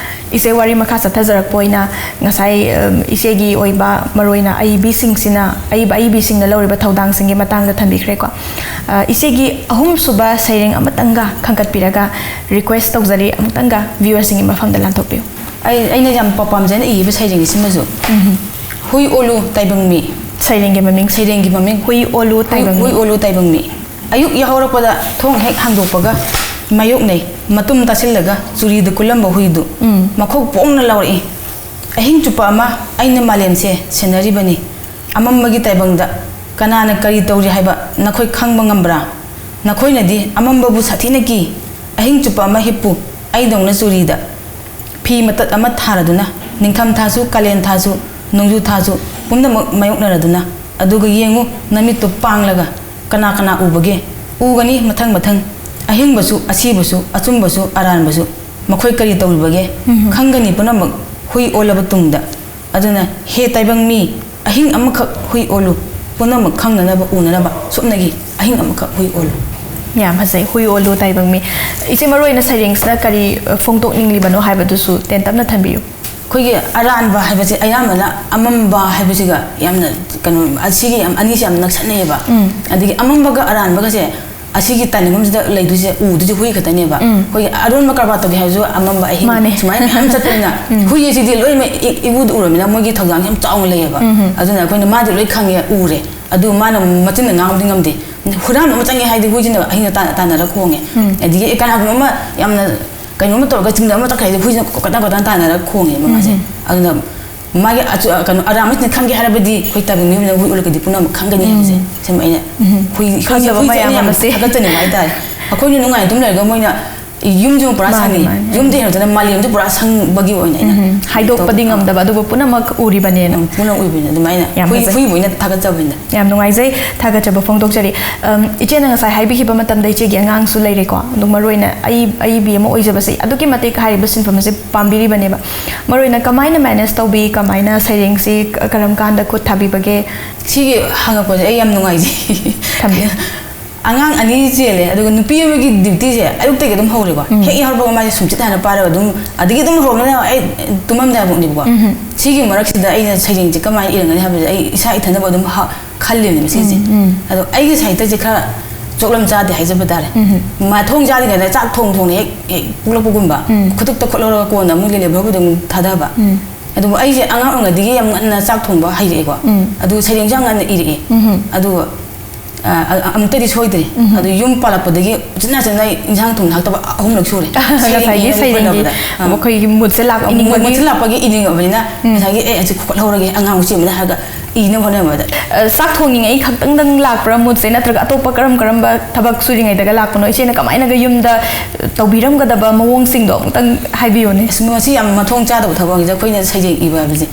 ꯏꯆꯦ, ꯋꯥꯔꯤ ꯃꯈꯥ ꯆꯠꯊꯖꯔꯛꯄ ꯑꯣꯏꯅ ꯉꯁꯥꯏ, ꯑ, ꯏꯆꯦꯒꯤ ꯑꯣꯏꯕ ꯃꯔꯨꯑꯣꯏꯅ ꯑꯏꯕꯤꯁꯤꯡꯁꯤꯅ, ꯑꯏꯕ ꯑꯏꯕꯤꯁꯤꯡꯅ ꯂꯧꯔꯤꯕ ꯊꯧꯗꯥꯡꯁꯤꯡꯒꯤ ꯃꯇꯥꯡꯗ ꯊꯝꯕꯤꯈ꯭ꯔꯦꯀꯣ꯫ ꯑ, ꯏꯆꯦꯒꯤ ꯑꯍꯨꯝꯁꯨꯕ ꯁꯩꯔꯦꯡ ꯑꯃꯇꯪꯒ ꯈꯟꯒꯠꯄꯤꯔꯒ ꯔꯤꯀ꯭ꯋꯦꯁ ꯇꯧꯖꯔꯤ, ꯑꯃꯨꯛꯇꯪꯒ ꯚ꯭ꯌꯨꯋꯔꯁꯤꯡꯒꯤ ꯃꯐꯝꯗ ꯂꯥꯟꯊꯣꯛꯄꯤꯌꯨ꯫ ꯑꯩ, ꯑꯩꯅ ꯌꯥꯝ ꯄꯥ-, ꯄꯥꯝꯖꯅ ꯏꯕ ꯁꯩꯔꯦꯡ ꯁꯤꯃꯁꯨ꯫ ꯍꯨꯏ ꯑꯣꯜꯂꯨ ꯇꯥꯏꯕꯪ ꯃꯤ꯫ ꯁꯩꯔꯦꯡꯒꯤ ꯃꯃꯤꯡ? ꯁꯩꯔꯦꯡꯒꯤ ꯃꯃꯤꯡ ꯍꯨꯏ ꯑꯣꯜꯂꯨ ꯍꯨꯏ, ꯇꯥꯏꯕꯪ ꯍꯨꯏ ꯃꯤ꯫ ꯑꯣꯜꯂꯨ ꯇꯥꯏꯕꯪ ꯃꯤ꯫ ꯑꯌꯨꯛ ꯌꯥꯍꯧꯔꯛꯄꯗ ꯊꯣꯡ ꯍꯦꯛ ꯍꯥꯡꯗꯣꯛꯄꯒ ꯃꯥꯌꯣꯛꯅꯩ꯫ ꯃꯇꯨꯝ ꯇꯥꯁꯤꯜꯂꯒ ꯆꯨꯔꯤꯗꯨ ꯀꯨꯜꯂꯝꯕ ꯍꯨꯏꯗꯨ ꯎꯝ꯫ ꯃꯈꯣꯛ ꯄꯣꯡꯅ ꯂꯥꯎꯔꯛꯏ꯫ ꯑꯍꯤꯡ ꯆꯨꯞꯄ ꯑꯃ ꯑꯩꯅ ꯃꯥꯂꯦꯝꯁꯦ ꯁꯦꯟꯅꯔꯤꯕꯅꯤ꯫ ꯑꯃꯝꯕꯒꯤ ꯇꯥꯏꯕꯪꯗ ꯀꯅꯥꯅ ꯀꯔꯤ ꯇꯧꯔꯤ ꯍꯥꯏꯕ ꯅꯈꯣꯏ ꯈꯪꯕ ꯉꯝꯕ꯭ꯔꯥ? ꯅꯈꯣꯏꯅꯗꯤ ꯑꯃꯝꯕꯕꯨ ꯁꯥꯊꯤꯅ ꯀꯤ꯫ ꯑꯍꯤꯡ ꯆꯨꯞꯄ ꯑꯃ ꯍꯤꯞꯄꯨ, ꯑꯩꯗꯧꯅ ꯆꯨꯔꯤꯗ꯫ ꯐꯤ ꯃꯇꯠ ꯑꯃ ꯊꯥꯔꯗꯨꯅ, ꯅꯤꯡꯊꯝ ꯊꯥꯁꯨ ꯀꯥꯂꯦꯟ ꯊꯥꯁꯨ ꯅꯣꯡꯖꯨ ꯊꯥꯁꯨ ꯄꯨꯝꯅꯃꯛ ꯃꯥꯌꯣꯛꯅꯔꯗꯨꯅ, ꯑꯗꯨꯒ ꯌꯦꯡꯉꯨ, ꯅꯃꯤꯠꯇꯨ ꯄꯥꯡꯂꯒ ꯀꯅꯥ ꯀꯅꯥ ꯎꯕꯒꯦ? ꯎꯒꯅꯤ ꯃꯊꯪ ꯃꯊꯪ, ꯑꯍꯤꯡꯕꯁꯨ, ꯑꯁꯤꯕꯁꯨ, ꯑꯆꯨꯝꯕꯁꯨ, ꯑꯔꯥꯟꯕꯁꯨ꯫ ꯃꯈꯣꯏ ꯀꯔꯤ ꯇꯧꯔꯤꯕꯒꯦ? ꯎꯝ꯫ ꯈꯪꯒꯅꯤ ꯄꯨꯝꯅꯃꯛ ꯍꯨꯏ ꯑꯣꯜꯂꯕ ꯇꯨꯡꯗ꯫ ꯑꯗꯨꯅ ꯍꯦ ꯇꯥꯏꯕꯪ ꯃꯤ, ꯑꯍꯤꯡ ꯑꯃꯈꯛ ꯍꯨꯏ ꯑꯣꯜꯂꯨ, ꯄꯨꯝꯅꯃꯛ ꯈꯪꯅꯅꯕ, ꯎꯅꯅꯕ꯫ ꯁꯨꯞꯅꯒꯤ ꯑꯍꯤꯡ ꯑꯃꯈꯛ ꯍꯨꯏ ꯑꯣꯜꯂꯨ꯫ ꯌꯥꯝ ꯐꯖꯩ, ꯍꯨꯏ ꯑꯣꯜꯂꯨ ꯇꯥꯏꯕꯪ ꯃꯤ꯫ ꯏꯆꯦ, ꯃꯔꯨ ꯑꯣꯏꯅ ꯁꯩꯔꯦꯡꯁꯤꯅ ꯀꯔꯤ, ꯑ, ꯐꯣꯡꯗꯣꯛꯅꯤꯡꯂꯤꯕꯅꯣ ꯍꯥꯏꯕꯗꯨꯁꯨ ꯇꯦꯟꯇꯞꯅ ꯊꯝꯕꯤꯌꯨ꯫ ꯑꯩꯈꯣꯏꯒꯤ ꯑꯔꯥꯟꯕ ꯍꯥꯏꯕꯁꯦ ꯑꯌꯥꯝꯕꯅ ꯑꯃꯝꯕ ꯍꯥꯏꯕꯁꯤꯒ ꯌꯥꯝꯅ, ꯀꯩꯅꯣ, ꯑꯁꯤꯒꯤ ꯌꯥꯝ, ꯑꯅꯤꯁꯦ ꯌꯥꯝ ꯅꯛꯁꯟꯅꯩꯌꯦꯕ꯫ ꯎꯝ꯫ ꯑꯗꯒꯤ ꯑꯃꯝꯕꯒ ꯑꯔꯥꯟꯕꯒꯁꯦ, ꯑꯁꯤꯒꯤ ꯇꯥꯏꯅꯤꯡꯐꯝꯁꯤꯗ ꯂꯩꯗꯣꯏꯁꯦ, ꯎꯗꯣꯏꯁꯦ ꯍꯨꯏ ꯈꯛꯇꯅꯦꯕ꯫ ꯎꯝ꯫ ꯑꯩꯈꯣꯏꯒꯤ ꯑꯔꯣꯟꯕ ꯀꯔꯕꯥꯔ ꯇꯧꯒꯦ ꯍꯥꯏꯔꯁꯨ ꯑꯃꯝꯕ ꯑꯍꯤꯡ ꯃꯥꯅꯦ꯫ ꯁꯨꯃꯥꯏꯅ ꯃꯌꯥꯝ ꯆꯠꯄꯅꯤꯅ, ꯎꯝ꯫ ꯍꯨꯏ ꯑꯁꯤꯗꯤ ꯂꯣꯏꯅꯃꯛ ꯏ-, ꯏꯎꯗ ꯎꯔꯕꯅꯤꯅ ꯃꯣꯏꯒꯤ ꯊꯧꯗꯥꯡꯁꯦ ꯌꯥꯝ ꯆꯥꯎꯅ ꯂꯩꯌꯦꯕ꯫ ꯎꯝ꯫ ꯑꯗꯨꯅ ꯑꯩꯈꯣꯏꯅ ꯃꯥꯗꯤ ꯂꯣꯏ ꯈꯪꯉꯦ, ꯎꯔꯦ꯫ ꯑꯗꯨ ꯃꯥꯅ ꯃꯆꯤꯟꯅ ꯉꯥꯡꯕꯗꯤ ꯉꯝꯗꯦ꯫ ꯍꯨꯔꯥꯟꯕ ꯑꯃ ꯆꯪꯉꯦ ꯍꯥꯏꯗꯤ ꯍꯨꯏꯁꯤꯅ ꯑꯍꯤꯡꯗ ꯇꯥꯟ-, ꯇꯥꯟꯅꯔ ꯈꯣꯡꯉꯦ꯫ ꯎꯝ꯫ ꯑꯗꯒꯤ, ꯑꯦ, ꯀꯅꯥꯒꯨꯝꯕ ꯑꯃ ꯌꯥꯝꯅ ꯀꯩꯅꯣꯝꯃ ꯇꯧꯔꯒ ꯆꯤꯡꯗ ꯑꯃ ꯆꯠꯈ꯭ꯔꯦ ꯍꯥꯏꯗꯤ ꯍꯨꯏꯁꯤꯅ ꯀꯣꯀꯇꯥ ꯀꯣꯀꯇꯥ ꯇꯥꯟꯅꯔ ꯈꯣꯡꯉꯦꯕ ꯃꯥꯁꯦ꯫ ꯎꯝ꯫ ꯑꯗꯨꯅ ꯃꯥꯒꯤ ꯑꯆꯨ-, ꯑ, ꯀꯩꯅꯣ, ꯑꯔꯥꯟꯕꯁꯤꯅ ꯈꯪꯒꯦ ꯍꯥꯏꯔꯕꯗꯤ ꯑꯩꯈꯣꯏ ꯇꯥꯏꯕꯪ ꯃꯤꯑꯣꯏꯕꯅ ꯍꯨꯏ ꯑꯣꯜꯂꯒꯗꯤ ꯄꯨꯝꯅꯃꯛ ꯈꯪꯒꯅꯤ ꯍꯥꯏꯕꯁꯦ꯫ ꯎꯝ꯫ ꯁꯤꯃ ꯑꯩꯅ ꯎꯝ꯫ ꯍꯨꯏ, ꯍꯨꯏꯁꯦ, ꯈꯪꯖꯕ ꯍꯨꯏꯁꯦ ꯃꯌꯥꯝ ꯑꯩꯅ ꯌꯥꯝ ꯑꯃꯁꯦ꯫ ꯊꯥꯒꯠꯆꯅꯤꯡꯕ ꯍꯥꯏꯇꯥꯔꯦ꯫ ꯑꯩꯈꯣꯏꯅ ꯅꯨꯡꯉꯥꯏꯅ ꯑꯗꯨꯝ ꯂꯩꯔꯒ ꯃꯣꯏꯅ ꯌꯨꯝꯁꯤꯃ ꯄꯨꯔꯥ ꯃꯥꯅꯦ, ꯁꯪꯉꯤ꯫ ꯃꯥꯅꯦ꯫ ꯌꯨꯝꯗꯤ ꯍꯦꯟꯅ ꯃꯥꯂꯦꯝꯁꯦ ꯄꯨꯔꯥ ꯁꯪꯕꯒꯤ ꯑꯣꯏꯅ ꯑꯩꯅ ꯎꯝ꯫ ꯍꯥꯏꯗꯣꯛꯄꯗꯤ ꯇꯧꯕ꯫ ꯉꯝꯗꯕ, ꯑꯗꯨꯕꯨ ꯄꯨꯝꯅꯃꯛ ꯎꯔꯤꯕꯅꯦꯅ꯫ ꯎꯝ, ꯄꯨꯝꯅꯃꯛ ꯎꯔꯤꯕꯅꯤ꯫ ꯑꯗꯨꯃꯥꯏꯅ ꯌꯥꯝ ꯍꯨꯏ, ꯐꯖꯩ꯫ ꯍꯨꯏꯕꯨ ꯑꯩꯅ ꯊꯥꯒꯠꯆꯕꯅꯤꯗ꯫ ꯌꯥꯝ ꯅꯨꯡꯉꯥꯏꯖꯩ, ꯊꯥꯒꯠꯆꯕ ꯐꯣꯡꯗꯣꯛꯆꯔꯤ꯫ ꯑꯝ, ꯏꯆꯦꯅ ꯉꯁꯥꯏ ꯍꯥꯏꯕꯤꯈꯤꯕ ꯃꯇꯝꯗ ꯏꯆꯦꯒꯤ ꯑꯉꯥꯡꯁꯨ ꯂꯩꯔꯦꯀꯣ, ꯑꯗꯨ ꯃꯔꯨꯑꯣꯏꯅ ꯑꯏ-, ꯑꯏꯕꯤ ꯑꯃ ꯑꯣꯏꯖꯕꯁꯦ ꯑꯗꯨꯛꯀꯤ ꯃꯇꯤꯛ ꯍꯥꯏꯔꯤꯕ ꯁꯤꯟꯐꯝ ꯑꯁꯤ ꯄꯥꯝꯕꯤꯔꯤꯕꯅꯦꯕ꯫ ꯃꯔꯨꯑꯣꯏꯅ ꯀꯃꯥꯏꯅ manage ꯇꯧꯕꯤ, ꯀꯃꯥꯏꯅ ꯁꯩꯔꯦꯡꯁꯤ ꯀ-, ꯀꯔꯝ ꯀꯥꯟꯗ ꯈꯨꯠ ꯊꯥꯕꯤꯕꯒꯦ? ꯁꯤꯒꯤ ꯍꯪꯉꯛꯄꯁꯦ ꯑꯩ ꯌꯥꯝ ꯅꯨꯡꯉꯥꯏꯖꯩ꯫ ꯊꯝꯕꯤꯌꯨ꯫ ꯑꯉꯥꯡ ꯑꯅꯤ ꯆꯦꯜꯂꯦ, ꯑꯗꯨꯒ ꯅꯨꯄꯤ ꯑꯃꯒꯤ duty ꯁꯦ ꯑꯌꯨꯛꯇꯒꯤ ꯑꯗꯨꯝ ꯍꯧꯔꯦꯀꯣ꯫ ꯎꯝ꯫ ꯍꯦꯛ ꯌꯥꯍꯧꯔꯛꯄꯒ ꯃꯥꯁꯦ ꯁꯨꯝꯆꯤꯠ ꯍꯥꯟꯅ ꯄꯥꯏꯔꯒ ꯑꯗꯨꯝ, ꯑꯗꯒꯤ ꯑꯗꯨꯝ ꯍꯧꯔꯛꯅꯤꯅ ꯑꯩ ꯇꯨꯝꯃꯝꯗꯥꯏꯐꯥꯎꯅꯦꯕꯀꯣ꯫ ꯎꯝ꯫ ꯁꯤꯒꯤ ꯃꯔꯛꯁꯤꯗ ꯑꯩꯅ ꯁꯩꯔꯦꯡꯁꯦ ꯀꯃꯥꯏꯅ ꯏꯔꯝꯒꯅꯤ ꯍꯥꯏꯕꯁꯦ ꯑꯩ ꯏꯁꯥ ꯏꯊꯟꯗꯕꯨ ꯑꯗꯨꯝ ꯍ-, ꯈꯜꯂꯤꯕꯅꯦꯕ ꯁꯤꯁꯦ꯫ ꯎꯝ, ꯎꯝ꯫ ꯑꯗꯣ ꯑꯩꯒꯤ ꯁꯥꯍꯤꯇ꯭ꯌꯁꯦ ꯈꯔ ꯆꯣꯛꯂꯝ ꯆꯥꯗꯦ ꯍꯥꯏꯖꯕ ꯇꯥꯔꯦ꯫ ꯎꯝ꯫ ꯃꯊꯣꯡ ꯆꯥꯗ꯭ꯔꯤꯉꯩꯗ ꯆꯥꯛ ꯊꯣꯡ ꯊꯣꯡꯅ ꯍꯦꯛ, ꯍꯦꯛ ꯄꯣꯛꯂꯛꯄꯒꯨꯝꯕ, ꯎꯝ꯫ ꯈꯨꯗꯛꯇ ꯈꯣꯠꯍꯧꯔꯒ ꯀꯣꯟꯅ ꯑꯃꯨꯛ ꯂꯦꯂꯦ ꯐꯥꯎꯕꯗ ꯑꯃꯨꯛ ꯊꯥꯗꯕ꯫ ꯎꯝ꯫ ꯑꯗꯨꯕꯨ ꯑꯩꯁꯦ ꯑꯉꯥꯡ ꯑꯣꯏꯔꯤꯉꯩꯗꯒꯤ ꯌꯥꯝ ꯉꯟꯅ ꯆꯥꯛ ꯊꯣꯡꯕ ꯍꯩꯔꯛꯑꯦꯀꯣ꯫ ꯎꯝ꯫ ꯑꯗꯨ ꯁꯩꯔꯦꯡꯁꯨ ꯌꯥꯝ ꯉꯟꯅ ꯏꯔꯛꯑꯦ꯫ ꯎꯝ꯫ ꯑꯗꯨꯒ ꯑ, ꯑ, ꯑꯃꯨꯛꯇꯗꯤ ꯁꯣꯏꯗ꯭ꯔꯤ꯫ ꯎꯝ꯫ ꯑꯗꯨ ꯌꯨꯝ ꯄꯥꯜꯂꯛꯄꯗꯒꯤ ꯎꯆꯤꯟ ꯅꯥꯆꯤꯟꯅ ꯑꯩ ꯏꯟꯁꯥꯡ ꯊꯣꯡ ꯂꯥꯛꯇꯕ ꯑꯍꯨꯝꯂꯛ ꯁꯨꯔꯦ꯫ ꯉꯁꯥꯏꯒꯤ ꯁꯩꯔꯦꯡꯒꯤ ꯁꯩꯔꯦꯡꯒꯤ ꯍꯣꯠꯅꯕꯗ꯫ ꯑꯥ꯫ ꯑꯩꯈꯣꯏꯒꯤ mood ꯁꯦ ꯂꯥꯛ-, ꯏꯅꯤꯡꯕꯒꯤ mood ꯁꯦ ꯂꯥꯛꯄꯒꯤ ꯏꯅꯤꯡꯉꯕꯅꯤꯅ ꯎꯝ꯫ ꯉꯁꯥꯏꯒꯤ, "ꯑꯦ, ꯑꯁꯤ ꯈꯣꯠꯍꯧꯔꯒꯦ, ꯑꯉꯥꯡ ꯃꯆꯦ ꯑꯃꯗ" ꯍꯥꯏꯔꯒ ꯏꯅꯕ ꯍꯣꯠꯅꯕꯗ꯫ ꯑ, ꯆꯥꯛ ꯊꯣꯡꯉꯤꯉꯩ ꯈꯛꯇꯪꯗꯪ ꯂꯥꯛꯄ꯭ꯔꯥ mood ꯁꯦ, ꯅꯠꯇ꯭ꯔꯒ ꯑꯇꯣꯞꯄ ꯀꯔꯝ ꯀꯔꯝꯕ ꯊꯕꯛ ꯁꯨꯔꯤꯉꯩꯗꯒ ꯂꯥꯛꯄꯅꯣ? ꯏꯆꯦꯅ ꯀꯃꯥꯏꯅꯒ ꯌꯨꯝꯗ, ꯑ, ꯇꯧꯕꯤꯔꯝꯒꯗꯕ ꯃꯑꯣꯡꯁꯤꯡꯗꯣ ꯑꯃꯨꯛꯇꯪ ꯍꯥꯏꯕꯤꯌꯨꯅꯦ꯫ ꯑꯁ, ꯃꯁꯤ ꯌꯥꯝ ꯃꯊꯣꯡ ꯆꯥꯗꯕ ꯊꯕꯛꯅꯤꯗ, ꯑꯩꯈꯣꯏꯅ ꯁꯩꯔꯦꯡ ꯏꯕ ꯍꯥꯏꯕꯁꯦ꯫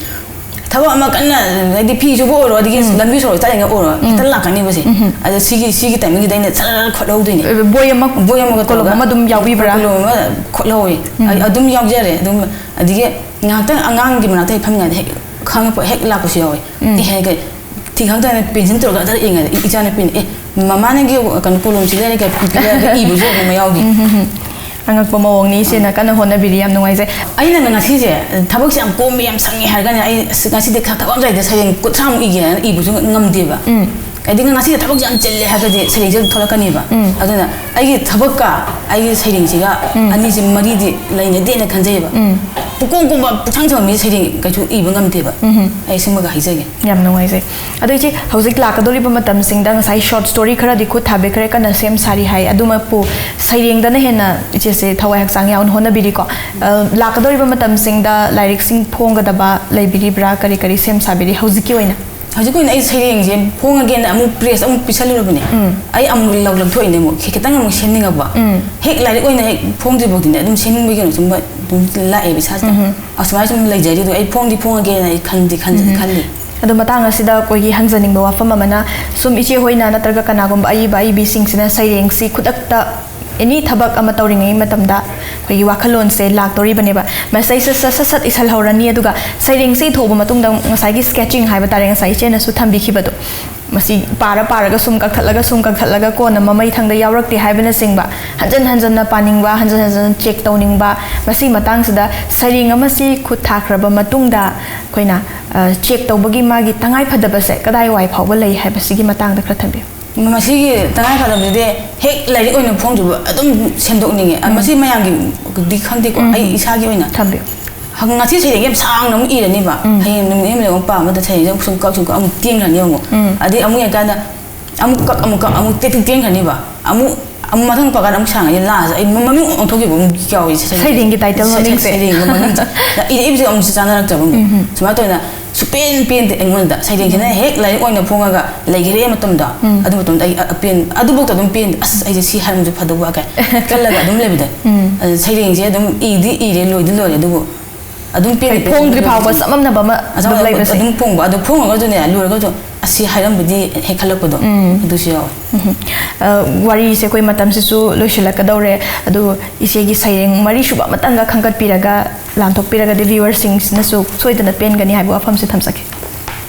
ꯊꯕꯛ ꯑꯃ ꯀꯟꯅ, ꯍꯥꯏꯗꯤ ꯐꯤ ꯁꯨꯕ ꯑꯣꯏꯔꯣ, ꯑꯗꯒꯤ ꯂꯝꯕꯤ ꯁꯣꯔꯣꯛ ꯆꯠꯂꯤꯉꯩ ꯑꯣꯏꯔꯣ, ꯍꯦꯛꯇ ꯂꯥꯛꯀꯅꯦꯕꯁꯦ꯫ ꯑꯗꯣ ꯁꯤꯒꯤ ꯁꯤꯒꯤ ꯇꯥꯏꯃꯤꯡꯁꯤꯗ ꯑꯩꯅ ꯁꯔ ꯈꯣꯠꯍꯧꯗꯣꯏꯅꯦ꯫ ꯕꯣꯏ ꯑꯃ ꯕꯣꯏ ꯑꯃꯒ ꯀꯣꯂꯣꯝ ꯇꯧꯔꯒ ꯑꯃ ꯑꯗꯨꯝ ꯌꯥꯎꯕꯤꯕ꯭ꯔꯥ? ꯀꯣꯂꯣꯝ ꯑꯃ ꯈꯣꯠꯍꯧꯋꯤ꯫ ꯑꯩ ꯑꯗꯨꯝ ꯌꯥꯎꯖꯔꯦ ꯑꯗꯨꯝ꯫ ꯑꯗꯒꯤ ꯉꯥꯏꯍꯥꯛꯇꯪ ꯑꯉꯥꯡꯒꯤ ꯃꯅꯥꯛꯇ ꯍꯦꯛ ꯐꯝꯃꯤꯉꯩꯗ ꯍꯦꯛ ꯈꯪꯉꯛꯄ ꯍꯦꯛ ꯂꯥꯛꯄꯁꯨ ꯌꯥꯎꯋꯦ꯫ ꯑꯦ ꯍꯥꯏꯔꯒ ꯊꯤ ꯈꯪꯗꯅ ꯄꯦꯟꯁꯤꯜ ꯇꯧꯔꯒ ꯑꯗꯨꯝ ꯌꯦꯡꯉꯦ꯫ ꯏꯆꯥꯅꯨꯄꯤꯅ, "ꯑꯦ, ꯃꯃꯥ ꯅꯪꯒꯤ ꯀꯩꯅꯣ ꯀꯣꯂꯣꯝꯁꯤ ꯂꯩꯔꯒ ꯄꯤꯕꯤꯔꯛꯑꯒ ꯏꯕꯁꯨ ꯑꯗꯨꯝ ꯌꯥꯎꯈꯤ"꯫ ꯑꯉꯛꯄ ꯃꯑꯣꯡꯅꯤ꯫ ꯏꯆꯦꯅ ꯀꯟꯅ ꯍꯣꯠꯅꯕꯤꯔꯤ, ꯌꯥꯝ ꯅꯨꯡꯉꯥꯏꯖꯩ꯫ ꯑꯩꯅ ꯉꯁꯤꯁꯦ ꯊꯕꯛꯁꯦ ꯌꯥꯝ ꯀꯣꯝꯃꯦ, ꯌꯥꯝ ꯁꯪꯉꯦ ꯍꯥꯏꯔꯒꯅꯦ, ꯑꯩ ꯑꯁ, ꯉꯁꯤꯗꯤ ꯊꯕꯛ ꯑꯝꯇ ꯂꯩꯇꯦ, ꯁꯩꯔꯦꯡ ꯀꯨꯟꯊ꯭ꯔꯥꯃꯨꯛ ꯏꯒꯦ ꯍꯥꯏꯅ ꯏꯕꯁꯨ ꯉꯝꯗꯦꯕ꯫ ꯍꯥꯏꯗꯤ ꯉꯁꯤꯁꯦ ꯊꯕꯛꯁꯦ ꯌꯥꯝ ꯆꯤꯜꯂꯦ ꯍꯥꯏꯔꯒꯗꯤ ꯁꯩꯔꯦꯡꯁꯦ ꯑꯗꯨꯝ ꯊꯣꯛꯂꯛꯀꯅꯦꯕ꯫ ꯑꯗꯨꯅ ꯑꯩꯒꯤ ꯊꯕꯛꯀ ꯑꯩꯒꯤ ꯁꯩꯔꯦꯡꯁꯤꯒ ꯑꯅꯤꯁꯦ ꯃꯔꯤꯗꯤ ꯂꯩꯅꯗꯦꯅ ꯈꯟꯖꯩꯌꯦꯕ꯫ ꯄꯨꯀꯣꯝ ꯀꯣꯝꯕ, ꯄꯨꯛꯁꯪ ꯁꯪꯕ ꯃꯤ ꯁꯩꯔꯦꯡ ꯀꯩꯁꯨ ꯏꯕ ꯉꯝꯗꯦꯕ꯫ ꯑꯩ ꯁꯤꯃꯒ ꯍꯥꯏꯖꯒꯦ꯫ ꯌꯥꯝ ꯅꯨꯡꯉꯥꯏꯖꯩ꯫ ꯑꯗꯣ ꯏꯆꯦ, ꯍꯧꯖꯤꯛ ꯂꯥꯛꯀꯗꯧꯔꯤꯕ ꯃꯇꯝꯁꯤꯡꯗ ꯉꯁꯥꯏ short story ꯈꯔꯗꯤ ꯈꯨꯠ ꯊꯥꯕꯤꯈ꯭ꯔꯦ, ꯀꯟꯅ ꯁꯦꯝ ꯁꯥꯔꯤ ꯍꯥꯏ꯫ ꯑꯗꯨꯃꯛꯄꯨ ꯁꯩꯔꯦꯡꯗꯅ ꯍꯦꯟꯅ ꯏꯆꯦꯁꯦ ꯊꯋꯥꯏ ꯍꯛꯆꯥꯡ ꯌꯥꯎꯅ ꯍꯣꯠꯅꯕꯤꯔꯤꯀꯣ꯫ ꯑ, ꯂꯥꯛꯀꯗꯧꯔꯤꯕ ꯃꯇꯝꯁꯤꯡꯗ ꯂꯥꯏꯔꯤꯛꯁꯤꯡ ꯐꯣꯡꯒꯗꯕ ꯂꯩꯕꯤꯔꯤꯕ꯭ꯔꯥ? ꯀꯔꯤ ꯀꯔꯤ ꯁꯦꯝ ꯁꯥꯕꯤꯔꯤ ꯍꯧꯖꯤꯛꯀꯤ ꯑꯣꯏꯅ? ꯍꯧꯖꯤꯛꯀꯤ ꯑꯣꯏꯅ ꯑꯩ ꯁꯩꯔꯦꯡꯁꯦ ꯐꯣꯡꯉꯒꯦꯅ ꯑꯃꯨꯛ press ꯑꯃꯨꯛ ꯄꯤꯁꯜꯂꯨꯔꯕꯅꯦ꯫ ꯑꯩ ꯑꯃꯨꯛ ꯂꯧ ꯂꯧꯊꯣꯛꯏꯅꯦ ꯑꯃꯨꯛ꯫ ꯈꯤ-, ꯈꯤꯇꯪ ꯑꯃꯨꯛ ꯁꯦꯝꯅꯤꯡꯉꯛꯄ꯫ ꯍꯦꯛ ꯂꯥꯏꯔꯤꯛ ꯑꯣꯏꯅ ꯍꯦꯛ ꯐꯣꯡꯗ꯭ꯔꯤꯐꯥꯎꯗꯤꯅꯦ ꯑꯗꯨꯝ ꯁꯦꯝꯅꯤꯡꯕꯒꯤ ꯑꯗꯨꯝ ꯁꯨꯝ ꯑꯗꯨꯝ ꯂꯥꯛꯑꯦꯕ ꯏꯁꯥꯁꯤꯗ꯫ ꯑꯁꯨꯃꯥꯏꯅ ꯁꯨꯝ ꯂꯩꯖꯔꯤ꯫ ꯑꯗꯣ ꯑꯩ ꯐꯣꯡꯗꯤ ꯐꯣꯡꯉꯒꯦꯅ ꯑꯩ ꯈꯟꯗꯤ ꯈꯟ-, ꯈꯜꯂꯤ꯫ ꯑꯗꯣ ꯃꯇꯥꯡ ꯑꯁꯤꯗ ꯑꯩꯈꯣꯏꯒꯤ ꯍꯪꯖꯅꯤꯡꯕ ꯋꯥꯐꯝ ꯑꯃꯅ, ꯁꯨꯝ ꯏꯆꯦ ꯍꯣꯏꯅ ꯅꯠꯇ꯭ꯔꯒ ꯀꯅꯥꯒꯨꯝꯕ ꯑꯏꯕ ꯑꯏꯕꯤꯁꯤꯡꯁꯤꯅ ꯁꯩꯔꯦꯡꯁꯤ ꯈꯨꯗꯛꯇ any ꯊꯕꯛ ꯑꯃ ꯇꯧꯔꯤꯉꯩ ꯃꯇꯝꯗ ꯑꯩꯈꯣꯏꯒꯤ ꯋꯥꯈꯜꯂꯣꯟꯁꯦ ꯂꯥꯛꯇꯧꯔꯤꯕꯅꯦꯕ꯫ ꯃꯁꯤꯁꯦ ꯁꯠ ꯁꯠ ꯁꯠ ꯏꯁꯜꯍꯧꯔꯅꯤ, ꯑꯗꯨꯒ ꯁꯩꯔꯦꯡꯁꯦ ꯏꯊꯣꯛꯑꯕ ꯃꯇꯨꯡꯗ ꯉꯁꯥꯏꯒꯤ sketching ꯍꯥꯏꯕ ꯇꯥꯔꯦ, ꯉꯁꯥꯏ ꯏꯆꯦꯅꯁꯨ ꯊꯝꯕꯤꯈꯤꯕꯗꯣ, ꯃꯁꯤ ꯄꯥꯔ ꯄꯥꯔꯒ ꯁꯨꯝ ꯀꯛꯊꯠꯂꯒ ꯁꯨꯝ ꯀꯛꯊꯠꯂꯒ ꯀꯣꯟꯅ ꯃꯃꯩ ꯊꯪꯗ ꯌꯥꯎꯔꯛꯇꯦ ꯍꯥꯏꯕꯅꯆꯤꯡꯕ, ꯍꯟꯖꯟ ꯍꯟꯖꯟꯅ ꯄꯥꯅꯤꯡꯕ, ꯍꯟꯖꯟ ꯍꯟꯖꯟꯅ check ꯇꯧꯅꯤꯡꯕ, ꯃꯁꯤꯒꯤ ꯃꯇꯥꯡꯁꯤꯗ ꯁꯩꯔꯦꯡ ꯑꯃꯁꯤ ꯈꯨꯠ ꯊꯥꯈ꯭ꯔꯕ ꯃꯇꯨꯡꯗ ꯑꯩꯈꯣꯏꯅ, ꯑ, check ꯇꯧꯕꯒꯤ ꯃꯥꯒꯤ ꯇꯉꯥꯏ ꯐꯗꯕꯁꯦ ꯀꯗꯥꯏꯋꯥꯏ ꯐꯥꯎꯕ ꯂꯩ ꯍꯥꯏꯕꯁꯤꯒꯤ ꯃꯇꯥꯡꯗ ꯈꯔ ꯊꯝꯕꯤꯌꯨ꯫ ꯃꯁꯤꯒꯤ ꯇꯉꯥꯏ ꯐꯗꯕꯗꯨꯗꯤ ꯍꯦꯛ ꯂꯥꯏꯔꯤꯛ ꯑꯣꯏꯅ ꯐꯣꯡꯗ꯭ꯔꯤꯕ ꯑꯗꯨꯝ ꯁꯦꯝꯗꯣꯛꯅꯤꯡꯉꯦ꯫ ꯑ, ꯃꯁꯤ ꯃꯌꯥꯝꯒꯤꯗꯤ ꯈꯪꯗꯦꯀꯣ, ꯑꯩ ꯏꯁꯥꯒꯤ ꯑꯣꯏꯅ꯫ ꯊꯝꯕꯤꯌꯨ꯫ ꯍ-, ꯉꯁꯤ ꯁꯩꯔꯦꯡ ꯌꯥꯝ ꯁꯥꯡꯅ ꯑꯃꯨꯛ ꯏꯔꯅꯤꯕ꯫ ꯍꯌꯦꯡ ꯅꯨꯃꯤꯠ ꯑꯃ ꯂꯩꯔꯒ ꯑꯃꯨꯛ ꯄꯥꯕ ꯃꯇꯝꯗ ꯁꯩꯔꯦꯡꯁꯦ ꯑꯃꯨꯛ ꯁꯨꯝ ꯀꯛ, ꯁꯨꯝ ꯀꯛ, ꯑꯃꯨꯛ ꯇꯦꯟꯈ꯭ꯔꯅꯤ ꯑꯃꯨꯛ꯫ ꯑꯗꯩ ꯑꯃꯨꯛ ꯌꯦꯡꯀꯥꯟꯗ ꯑꯃꯨꯛ ꯀꯛ, ꯑꯃꯨꯛ ꯀꯛ, ꯑꯃꯨꯛ ꯇꯦꯛ, ꯇꯦꯛ ꯇꯦꯟꯈ꯭ꯔꯅꯤꯕ꯫ ꯑꯃꯨꯛ, ꯑꯃꯨꯛ ꯃꯊꯪ ꯄꯥꯀꯥꯟꯗ ꯑꯃꯨꯛ ꯁꯥꯡꯉꯅꯤ꯫ Last ꯑꯩ ꯃ-, ꯃꯃꯤꯡ ꯑꯣꯟꯊꯣꯛꯈꯤꯕ ꯑꯃꯨꯛ ꯌꯥꯎꯋꯤ꯫ ꯁꯩꯔꯦꯡ-, ꯁꯩꯔꯦꯡꯒꯤ title ꯁꯩ-, ꯁꯩ-, ꯃꯃꯤꯡꯁꯦ꯫ ꯁꯩꯔꯦꯡꯒꯤ ꯃꯃꯤꯡꯁꯦ꯫ ꯏꯔꯛꯏꯕꯁꯦ ꯑꯃꯨꯛꯁꯨ ꯆꯥꯟꯅꯔꯛꯇꯕ ꯑꯃꯨꯛ꯫ ꯁꯨꯃꯥꯏꯅ ꯇꯧꯗꯅ ꯁꯨꯄꯦꯟ ꯄꯦꯟꯗꯦ ꯑꯩꯉꯣꯟꯗ꯫ ꯁꯩꯔꯦꯡꯁꯤꯅ ꯍꯦꯛ ꯂꯥꯏꯔꯤꯛ ꯑꯣꯏꯅ ꯐꯣꯡꯉꯒ ꯂꯩꯈ꯭ꯔꯦ ꯃꯇꯝꯗꯣ, ꯑꯗꯨ ꯃꯇꯝꯗ ꯑꯩ ꯑ-, ꯑꯄꯦꯟ-, ꯑꯗꯨꯐꯥꯎꯗ ꯑꯗꯨꯝ ꯄꯦꯟꯗꯦ꯫ "ꯑꯁ, ꯑꯩꯁꯦ ꯁꯤ ꯍꯥꯏꯔꯝꯃꯁꯨ ꯐꯗꯧꯕ" ꯀꯥꯏ ꯈꯜꯂꯒ ꯑꯗꯨꯝ ꯂꯩꯕꯗꯣ꯫ ꯑꯗꯨ ꯁꯩꯔꯦꯡꯁꯦ ꯑꯗꯨꯝ ꯏꯗꯤ ꯏꯔꯦ, ꯂꯣꯏꯗꯤ ꯂꯣꯏꯔꯦ, ꯑꯗꯨꯕꯨ ꯑꯗꯨꯝ ꯄꯦꯟꯅ ꯍꯣꯏ, ꯄꯦꯟꯅ ꯐꯣꯡꯗ꯭ꯔꯤ ꯐꯥꯎꯕ ꯆꯃꯝꯅꯕ ꯑꯃ ꯑꯗꯨꯝ ꯑꯆꯃꯝꯅꯕ ꯂꯩꯕꯁꯦ꯫ ꯑꯗꯨꯝ ꯐꯣꯡꯕ, ꯑꯗꯨ ꯐꯣꯡꯉꯒꯁꯨꯅꯦ, ꯂꯣꯏꯔꯒꯁꯨ ꯑꯁꯤ ꯍꯥꯏꯔꯝꯕꯗꯤ ꯍꯦꯛ ꯈꯜꯂꯛꯄꯗꯣ, ꯎꯝ꯫ ꯑꯗꯨꯁꯨ ꯌꯥꯎꯋꯦ꯫ ꯎꯝ꯫ ꯑ, ꯋꯥꯔꯤꯁꯦ ꯑꯩꯈꯣꯏ ꯃꯇꯝꯁꯤꯁꯨ ꯂꯣꯏꯁꯤꯜꯂꯛꯀꯗꯧꯔꯦ꯫ ꯑꯗꯨ ꯏꯆꯦꯒꯤ ꯁꯩꯔꯦꯡ ꯃꯔꯤꯁꯨꯕ ꯑꯃꯇꯪꯒ ꯈꯟꯒꯠꯄꯤꯔꯒ ꯂꯥꯟꯊꯣꯛꯄꯤꯔꯒꯗꯤ viewerꯁꯤꯡꯁꯤꯅꯁꯨ ꯁꯣꯏꯗꯅ ꯄꯦꯟꯒꯅꯤ ꯍꯥꯏꯕ ꯋꯥꯐꯝꯁꯦ ꯊꯝꯖꯒꯦ꯫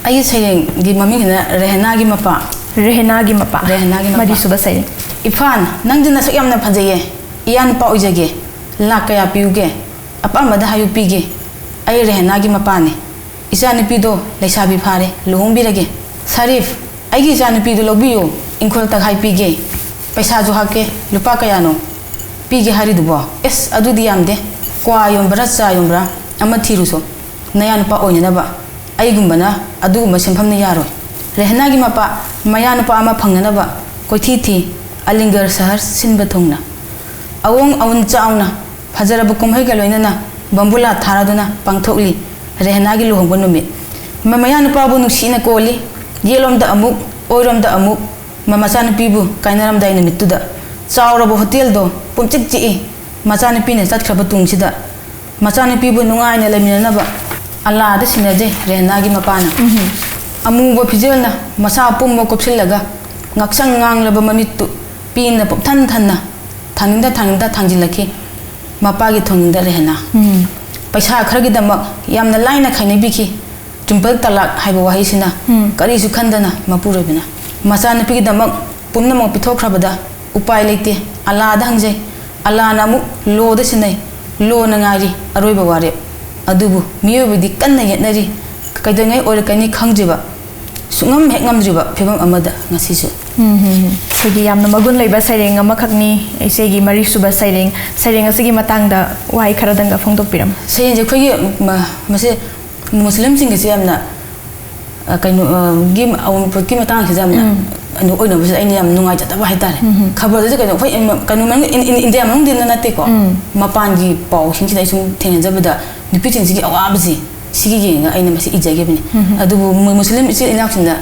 ꯑꯩꯒꯤ ꯁꯩꯔꯦꯡꯒꯤ ꯃꯃꯤꯡꯁꯤꯅ ꯔꯦꯍꯅꯥꯒꯤ ꯃꯄꯥ꯫ ꯔꯦꯍꯅꯥꯒꯤ ꯃꯄꯥ꯫ ꯔꯦꯍꯅꯥꯒꯤ ꯃꯄꯥ꯫ ꯃꯔꯤꯁꯨꯕ ꯁꯩꯔꯦꯡ꯫ ꯏꯐꯥꯟ, ꯅꯪꯗꯤ ꯅꯁꯛ ꯌꯥꯝꯅ ꯐꯖꯩꯌꯦ꯫ ꯏꯌꯥ ꯅꯨꯄꯥ ꯑꯣꯏꯖꯒꯦ꯫ ꯂꯥꯛ ꯀꯌꯥ ꯄꯤꯌꯨꯒꯦ? ꯑꯄꯥꯝꯕꯗ ꯍꯥꯏꯌꯨ ꯄꯤꯒꯦ꯫ ꯑꯩ ꯔꯦꯍꯅꯥꯒꯤ ꯃꯄꯥꯅꯦ꯫ ꯏꯆꯥꯅꯨꯄꯤꯗꯣ ꯂꯩꯁꯥꯕꯤ ꯐꯥꯔꯦ, ꯂꯨꯍꯣꯡꯕꯤꯔꯒꯦ꯫ ꯁꯥꯔꯤꯐ, ꯑꯩꯒꯤ ꯏꯆꯥꯅꯨꯄꯤꯗꯨ ꯂꯧꯕꯤꯌꯨ, ꯏꯪꯈꯣꯜ ꯇꯛꯈꯥꯏ ꯄꯤꯒꯦ꯫ ꯄꯩꯁꯥꯁꯨ ꯍꯥꯞꯀꯦ, ꯂꯨꯄꯥ ꯀꯌꯥꯅꯣ ꯄꯤꯒꯦ ꯍꯥꯏꯔꯤꯗꯨꯕꯣ? ꯑꯦꯁ, ꯑꯗꯨꯗꯤ ꯌꯥꯝꯗꯦ꯫ ꯀ꯭ꯋꯥ ꯌꯣꯟꯕ꯭ꯔꯥ, ꯆꯥ ꯌꯣꯟꯕ꯭ꯔꯥ ꯑꯃ ꯊꯤꯔꯨꯁꯣ꯫ ꯅꯌꯥ ꯅꯨꯄꯥ ꯑꯣꯏꯅꯅꯕ꯫ ꯑꯩꯒꯨꯝꯕꯅ ꯑꯗꯨꯒꯨꯝꯕ ꯁꯦꯟꯐꯝꯅ ꯌꯥꯔꯣꯏ꯫ ꯔꯦꯍꯅꯥꯒꯤ ꯃꯄꯥ, ꯃꯌꯥ ꯅꯨꯄꯥ ꯑꯃ ꯐꯪꯅꯅꯕ ꯀꯣꯏꯊꯤ ꯊꯤ, ꯑꯂꯤꯡꯒꯔ ꯁꯍꯔ ꯁꯤꯟꯕ ꯊꯨꯡꯅ꯫ ꯑꯋꯣꯡ ꯑꯋꯨꯟ ꯆꯥꯎꯅ, ꯐꯖꯔꯕ ꯀꯨꯝꯍꯩꯒ ꯂꯣꯏꯅꯅ ꯕꯝꯕꯨꯂꯥ ꯊꯥꯔꯗꯨꯅ ꯄꯥꯡꯊꯣꯛꯂꯤ ꯔꯦꯍꯅꯥꯒꯤ ꯂꯨꯍꯣꯡꯕ ꯅꯨꯃꯤꯠ꯫ ꯃ-, ꯃꯌꯥ ꯅꯨꯄꯥꯕꯨ ꯅꯨꯡꯁꯤꯅ ꯀꯣꯜꯂꯤ, ꯌꯦꯠꯂꯣꯝꯗ ꯑꯃꯨꯛ, ꯑꯣꯏꯔꯣꯝꯗ ꯑꯃꯨꯛ, ꯃ-, ꯃꯆꯥꯅꯨꯄꯤꯕꯨ ꯀꯥꯏꯅꯔꯝꯗꯥꯏ ꯅꯨꯃꯤꯠꯇꯨꯗ꯫ ꯆꯥꯎꯔꯕ ꯍꯣꯇꯦꯜꯗꯣ ꯄꯨꯝꯆꯤꯛ ꯆꯤꯛꯏ, ꯃꯆꯥꯅꯨꯄꯤꯅ ꯆꯠꯈ꯭ꯔꯕ ꯇꯨꯡꯁꯤꯗ꯫ ꯃꯆꯥꯅꯨꯄꯤꯕꯨ ꯅꯨꯡꯉꯥꯏꯅ ꯂꯩꯃꯤꯟꯅꯅꯕ ꯑꯜꯂꯥꯗ ꯁꯤꯟꯅꯖꯩ ꯔꯦꯍꯅꯥꯒꯤ ꯃꯄꯥꯅ꯫ ꯎꯝꯍꯨꯝ꯫ ꯑꯃꯨꯕ ꯐꯤꯖꯣꯜꯅ ꯃꯁꯥ ꯄꯨꯝꯕ ꯀꯨꯞꯁꯤꯜꯂꯒ, ꯉꯥꯛꯁꯪ ꯉꯥꯡꯂꯕ ꯃꯃꯤꯠꯇꯨ ꯄꯦꯟꯅ ꯄꯨꯝꯊꯟ ꯊꯟꯅ ꯊꯥꯡꯅꯤꯡꯗ ꯊꯥꯡꯅꯤꯡꯗ ꯊꯥꯡꯖꯤꯜꯂꯛꯈꯤ ꯃꯄꯥꯒꯤ ꯊꯣꯡꯅꯤꯡꯗ ꯔꯦꯍꯅꯥ꯫ ꯎꯝ꯫ ꯄꯩꯁꯥ ꯈꯔꯒꯤꯗꯃꯛ ꯌꯥꯝꯅ ꯂꯥꯏꯅ ꯈꯥꯏꯅꯕꯤꯈꯤ꯫ ꯇ꯭ꯔꯤꯄꯜ ꯇꯂꯥꯛ ꯍꯥꯏꯕ ꯋꯥꯍꯩꯁꯤꯅ ꯎꯝ꯫ ꯀꯔꯤꯁꯨ ꯈꯟꯗꯅ ꯃꯄꯨꯔꯣꯏꯕꯅ ꯃꯆꯥꯅꯨꯄꯤꯒꯤꯗꯃꯛ ꯄꯨꯝꯅꯃꯛ ꯄꯤꯊꯣꯛꯈ꯭ꯔꯕꯗ ꯎꯄꯥꯏ ꯂꯩꯇꯦ, ꯑꯜꯂꯥꯗ ꯍꯪꯖꯩ꯫ ꯑꯜꯂꯥꯅ ꯑꯃꯨꯛ ꯂꯣꯗ ꯁꯤꯟꯅꯩ꯫ ꯂꯣꯅ ꯉꯥꯏꯔꯤ ꯑꯔꯣꯏꯕ ꯋꯥꯔꯦꯞ꯫ ꯑꯗꯨꯕꯨ ꯃꯤꯑꯣꯏꯕꯗꯤ ꯀꯟꯅ ꯌꯦꯠꯅꯔꯤ꯫ ꯀꯩꯗꯧꯉꯩ ꯑꯣꯏꯔꯛꯀꯅꯤ ꯈꯪꯗ꯭ꯔꯤꯕ, ꯁꯨꯡꯉꯝ ꯍꯦꯛ ꯉꯝꯗ꯭ꯔꯤꯕ ꯐꯤꯕꯝ ꯑꯃꯗ ꯉꯁꯤꯁꯨ꯫ ꯎꯝ, ꯍꯝ, ꯍꯝ꯫ ꯑꯩꯈꯣꯏꯒꯤ ꯌꯥꯝꯅ ꯃꯒꯨꯟ ꯂꯩꯕ ꯁꯩꯔꯦꯡ ꯑꯃꯈꯛꯅꯤ, ꯏꯆꯦꯒꯤ ꯃꯔꯤꯁꯨꯕ ꯁꯩꯔꯦꯡ꯫ ꯁꯩꯔꯦꯡ ꯑꯁꯤꯒꯤ ꯃꯇꯥꯡꯗ ꯋꯥꯍꯩ ꯈꯔꯗꯪꯒ ꯐꯣꯡꯗꯣꯛꯄꯤꯔꯝꯃꯨ꯫ ꯁꯩꯔꯦꯡꯁꯦ ꯑꯩꯈꯣꯏꯒꯤ, ꯃ-, ꯃꯁꯦ ꯃꯨꯁꯂꯤꯝꯁꯤꯡꯒꯤꯁꯦ ꯌꯥꯝꯅ, ꯑ, ꯀꯩꯅꯣ, ꯑ, ꯒꯤ ꯑꯋꯨꯟꯄꯣꯠꯀꯤ ꯃꯇꯥꯡꯁꯤꯗ ꯌꯥꯝꯅ ꯎꯝ꯫ ꯀꯩꯅꯣ ꯑꯣꯏꯅꯕꯁꯤꯗ ꯑꯩꯅ ꯌꯥꯝ ꯅꯨꯡꯉꯥꯏꯖꯗꯕ ꯍꯥꯏꯇꯥꯔꯦ꯫ ꯎꯝ, ꯍꯝ꯫ ꯈꯕꯔꯗꯁꯨ ꯀꯩꯅꯣ, ꯑꯩꯈꯣꯏ ꯏꯃ-, ꯀꯩꯅꯣ ꯃꯅꯨꯡ, ꯏꯟ-, ꯏꯟ-, ꯏꯟꯗꯤꯌꯥ ꯃꯅꯨꯡꯗ ꯅꯠꯇꯦꯀꯣ, ꯎꯝ꯫ ꯃꯄꯥꯟꯒꯤ ꯄꯥꯎꯁꯤꯡꯁꯤꯗ ꯑꯩ ꯁꯨꯝ ꯊꯦꯡꯅꯖꯕꯗ ꯅꯨꯄꯤꯁꯤꯡꯁꯤꯒꯤ ꯑꯋꯥꯕꯁꯤ ꯁꯤꯒꯤ ꯌꯦꯡꯉꯒ ꯑꯩꯅ ꯃꯁꯤ ꯏꯖꯈꯤꯕꯅꯤ꯫ ꯎꯝ, ꯍꯝ꯫ ꯑꯗꯨꯕꯨ ꯃꯨ-, ꯃꯨꯁꯂꯤꯝ ꯏꯆꯤꯜ ꯏꯅꯥꯎꯁꯤꯡꯗ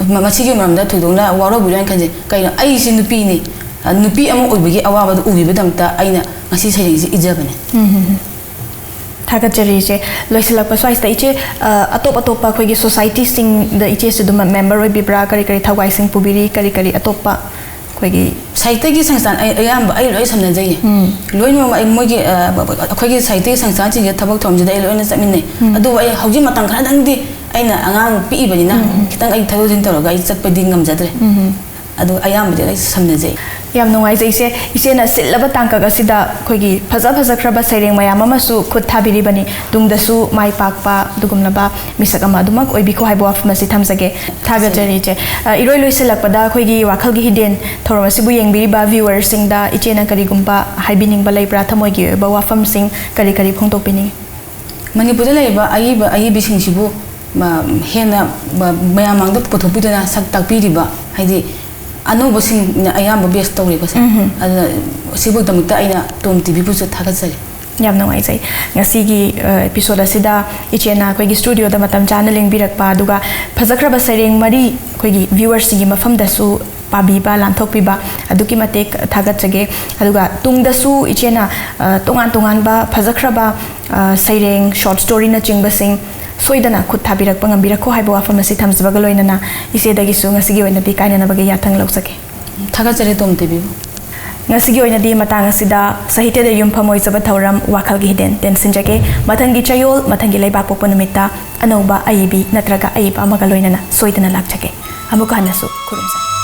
ꯃ-, ꯃꯁꯤꯒꯤ ꯃꯔꯝꯗ ꯊꯣꯏꯗꯣꯛꯅ ꯋꯥꯔꯧꯕꯤꯔꯣꯏ ꯍꯥꯏꯅ ꯈꯟꯖꯩ꯫ ꯀꯩꯅꯣ, ꯑꯩꯁꯤ ꯅꯨꯄꯤꯅꯤ, ꯑ, ꯅꯨꯄꯤ ꯑꯃ ꯑꯣꯏꯕꯒꯤ ꯑꯋꯥꯕꯗꯨ ꯎꯕꯤꯕꯗꯃꯛꯇ ꯑꯩꯅ ꯉꯁꯤ ꯁꯩꯔꯦꯡꯁꯤ ꯏꯖꯕꯅꯤ꯫ ꯎꯝ, ꯎꯝ, ꯎꯝ꯫ ꯊꯥꯒꯠꯆꯔꯤ ꯏꯆꯦ꯫ ꯂꯣꯏꯁꯤꯜꯂꯛꯄ ꯁ꯭ꯋꯥꯏꯁꯤꯗ ꯏꯆꯦ, ꯑ, ꯑꯇꯣꯞ ꯑꯇꯣꯞꯄ ꯑꯩꯈꯣꯏꯒꯤ ꯁꯣꯁꯥꯏꯇꯤꯁꯤꯡꯗ ꯏꯆꯦꯁꯨ ꯑꯗꯨꯝ ꯃꯦꯝꯕꯔ ꯑꯣꯏꯕꯤꯕ꯭ꯔꯥ? ꯀꯔꯤ ꯀꯔꯤ ꯊꯧꯒꯥꯏꯁꯤꯡ ꯄꯨꯕꯤꯔꯤ? ꯀꯔꯤ ꯀꯔꯤ ꯑꯇꯣꯞꯄ ꯑꯩꯈꯣꯏꯒꯤ ꯁꯥꯍꯤꯇ꯭ꯌꯒꯤ ꯁꯪꯁꯊꯥꯟ ꯑꯩ ꯑꯌꯥꯝꯕ ꯑꯩ ꯂꯣꯏ ꯁꯝꯅꯖꯩꯌꯦ꯫ ꯎꯝ꯫ ꯂꯣꯏꯅꯃꯛ ꯑꯩ ꯃꯣꯏꯒꯤ, ꯑ, ꯑꯩꯈꯣꯏꯒꯤ ꯁꯥꯍꯤꯇ꯭ꯌꯒꯤ ꯁꯪꯁꯊꯥꯟꯁꯤꯡꯁꯦ ꯊꯕꯛ ꯊꯧꯔꯝꯁꯤꯗ ꯑꯩ ꯂꯣꯏꯅ ꯆꯠꯃꯤꯟꯅꯩ꯫ ꯎꯝ꯫ ꯑꯗꯨꯕꯨ ꯑꯩ ꯍꯧꯖꯤꯛ ꯃꯇꯝ ꯈꯔꯗꯪꯗꯤ ꯑꯩꯅ ꯑꯉꯥꯡ ꯄꯤꯛꯏꯕꯅꯤꯅ ꯎꯝ꯫ ꯈꯤꯇꯪ ꯑꯩ ꯊꯕꯛ ꯊꯧꯖꯤꯟ ꯇꯧꯔꯒ ꯑꯩ ꯆꯠꯄꯗꯤ ꯉꯝꯖꯗ꯭ꯔꯦ꯫ ꯎꯝ꯫ ꯑꯗꯨ ꯑꯌꯥꯝꯕꯗꯤ ꯑꯩ ꯁꯝꯅꯖꯩ꯫ ꯌꯥꯝ ꯅꯨꯡꯉꯥꯏꯖꯩ ꯏꯆꯦ, ꯏꯆꯦꯅ ꯁꯤꯜꯂꯕ ꯇꯥꯡꯀꯛ ꯑꯁꯤꯗ ꯑꯩꯈꯣꯏꯒꯤ ꯐꯖ ꯐꯖꯈ꯭ꯔꯕ ꯁꯩꯔꯦꯡ ꯃꯌꯥꯝ ꯑꯃꯁꯨ ꯈꯨꯠ ꯊꯥꯕꯤꯔꯤꯕꯅꯤ꯫ ꯇꯨꯡꯗꯁꯨ ꯃꯥꯏ ꯄꯥꯛꯄ ꯑꯗꯨꯒꯨꯝꯂꯕ ꯃꯤꯁꯛ ꯑꯃ ꯑꯗꯨꯃꯛ ꯑꯣꯏꯕꯤꯈꯣ ꯍꯥꯏꯕ ꯋꯥꯐꯝ ꯑꯁꯤ ꯊꯝꯖꯒꯦ꯫ ꯊꯥꯒꯠꯆꯔꯤ ꯏꯆꯦ꯫ ꯑ, ꯏꯔꯣꯏ ꯂꯣꯏꯁꯤꯜꯂꯛꯄꯗ ꯑꯩꯈꯣꯏꯒꯤ ꯋꯥꯈꯜꯒꯤ ꯍꯤꯗꯦꯟ ꯊꯧꯔꯝ ꯑꯁꯤꯕꯨ ꯌꯦꯡꯕꯤꯔꯤꯕ viewerꯁꯤꯡꯗ ꯏꯆꯦꯅ ꯀꯔꯤꯒꯨꯝꯕ ꯍꯥꯏꯕꯤꯅꯤꯡꯕ ꯂꯩꯕ꯭ꯔꯥ? ꯊꯃꯣꯏꯒꯤ ꯑꯣꯏꯕ ꯋꯥꯐꯝꯁꯤꯡ ꯀꯔꯤ ꯀꯔꯤ ꯐꯣꯡꯗꯣꯛꯄꯤꯅꯤꯡꯉꯤ? ꯃꯅꯤꯄꯨꯔꯗ ꯂꯩꯔꯤꯕ ꯑꯏꯕ ꯑꯏꯕꯤꯁꯤꯡꯁꯤꯕꯨ, ꯃ, ꯍꯦꯟꯅ, ꯃ, ꯃꯌꯥꯝ ꯃꯥꯡꯗ ꯄꯨꯊꯣꯛꯄꯤꯗꯨꯅ ꯁꯛ ꯇꯥꯛꯄꯤꯔꯤꯕ, ꯍꯥꯏꯗꯤ ꯑꯅꯧꯕꯁꯤꯡꯅ ꯑꯌꯥꯝꯕ base ꯇꯧꯔꯦꯀꯣ ꯁꯦ꯫ ꯎꯝꯍꯨꯝ꯫ ꯑꯗꯨꯅ ꯁꯤꯕꯨꯗꯃꯛꯇ ꯑꯩꯅ ꯇꯣꯝ ꯇꯤꯚꯤꯕꯨꯁꯨ ꯊꯥꯒꯠꯆꯔꯤ꯫ ꯌꯥꯝ ꯅꯨꯡꯉꯥꯏꯖꯩ꯫ ꯉꯁꯤꯒꯤ, ꯑ, episode ꯑꯁꯤꯗ ꯏꯆꯦꯅ ꯑꯩꯈꯣꯏꯒꯤ studioꯗ ꯃꯇꯝ ꯆꯥꯅ ꯂꯦꯡꯕꯤꯔꯛꯄ, ꯑꯗꯨꯒ ꯐꯖꯈ꯭ꯔꯕ ꯁꯩꯔꯦꯡ ꯃꯔꯤ ꯑꯩꯈꯣꯏꯒꯤ viewerꯁꯤꯡꯒꯤ ꯃꯐꯝꯗꯁꯨ ꯄꯥꯕꯤꯕ, ꯂꯥꯟꯊꯣꯛꯄꯤꯕ ꯑꯗꯨꯛꯀꯤ ꯃꯇꯤꯛ ꯊꯥꯒꯠꯆꯒꯦ꯫ ꯑꯗꯨꯒ ꯇꯨꯡꯗꯁꯨ ꯏꯆꯦꯅ, ꯑ, ꯇꯣꯉꯥꯟ ꯇꯣꯉꯥꯟꯕ ꯐꯖꯈ꯭ꯔꯕ, ꯑ, ꯁꯩꯔꯦꯡ, short storyꯅꯆꯤꯡꯕꯁꯤꯡ ꯁꯣꯏꯗꯅ ꯈꯨꯠ ꯊꯥꯕꯤꯔꯛꯄ ꯉꯝꯕꯤꯔꯛꯈꯣ ꯍꯥꯏꯕ ꯋꯥꯐꯝ ꯑꯁꯤ ꯊꯝꯖꯕꯒ ꯂꯣꯏꯅꯅ ꯏꯆꯦꯗꯒꯤꯁꯨ ꯉꯁꯤꯒꯤ ꯑꯣꯏꯅꯗꯤ ꯀꯥꯏꯅꯅꯕꯒꯤ ꯌꯥꯊꯪ ꯂꯧꯖꯒꯦ꯫ ꯊꯥꯒꯠꯆꯔꯤ ꯇꯣꯝ ꯇꯤꯚꯤꯕꯨ꯫ ꯉꯁꯤꯒꯤ ꯑꯣꯏꯅꯗꯤ ꯃꯇꯥꯡ ꯑꯁꯤꯗ ꯁꯥꯍꯤꯇ꯭ꯌꯗ ꯌꯨꯝꯐꯝ ꯑꯣꯏꯖꯕ ꯊꯧꯔꯝ ꯋꯥꯈꯜꯒꯤ ꯍꯤꯗꯦꯟ ꯇꯦꯟꯁꯤꯟꯖꯒꯦ꯫ ꯃꯊꯪꯒꯤ ꯆꯌꯣꯜ, ꯃꯊꯪꯒꯤ ꯂꯩꯕꯥꯛꯄꯣꯛꯄ ꯅꯨꯃꯤꯠꯇ ꯑꯅꯧꯕ ꯑꯏꯕꯤ ꯅꯠꯇ꯭ꯔꯒ ꯑꯏꯕ ꯑꯃꯒ ꯂꯣꯏꯅꯅ ꯁꯣꯏꯗꯅ ꯂꯥꯛꯆꯒꯦ꯫ ꯑꯃꯨꯛꯀ ꯍꯟꯅꯁꯨ ꯈꯨꯔꯨꯝꯖꯔꯤ꯫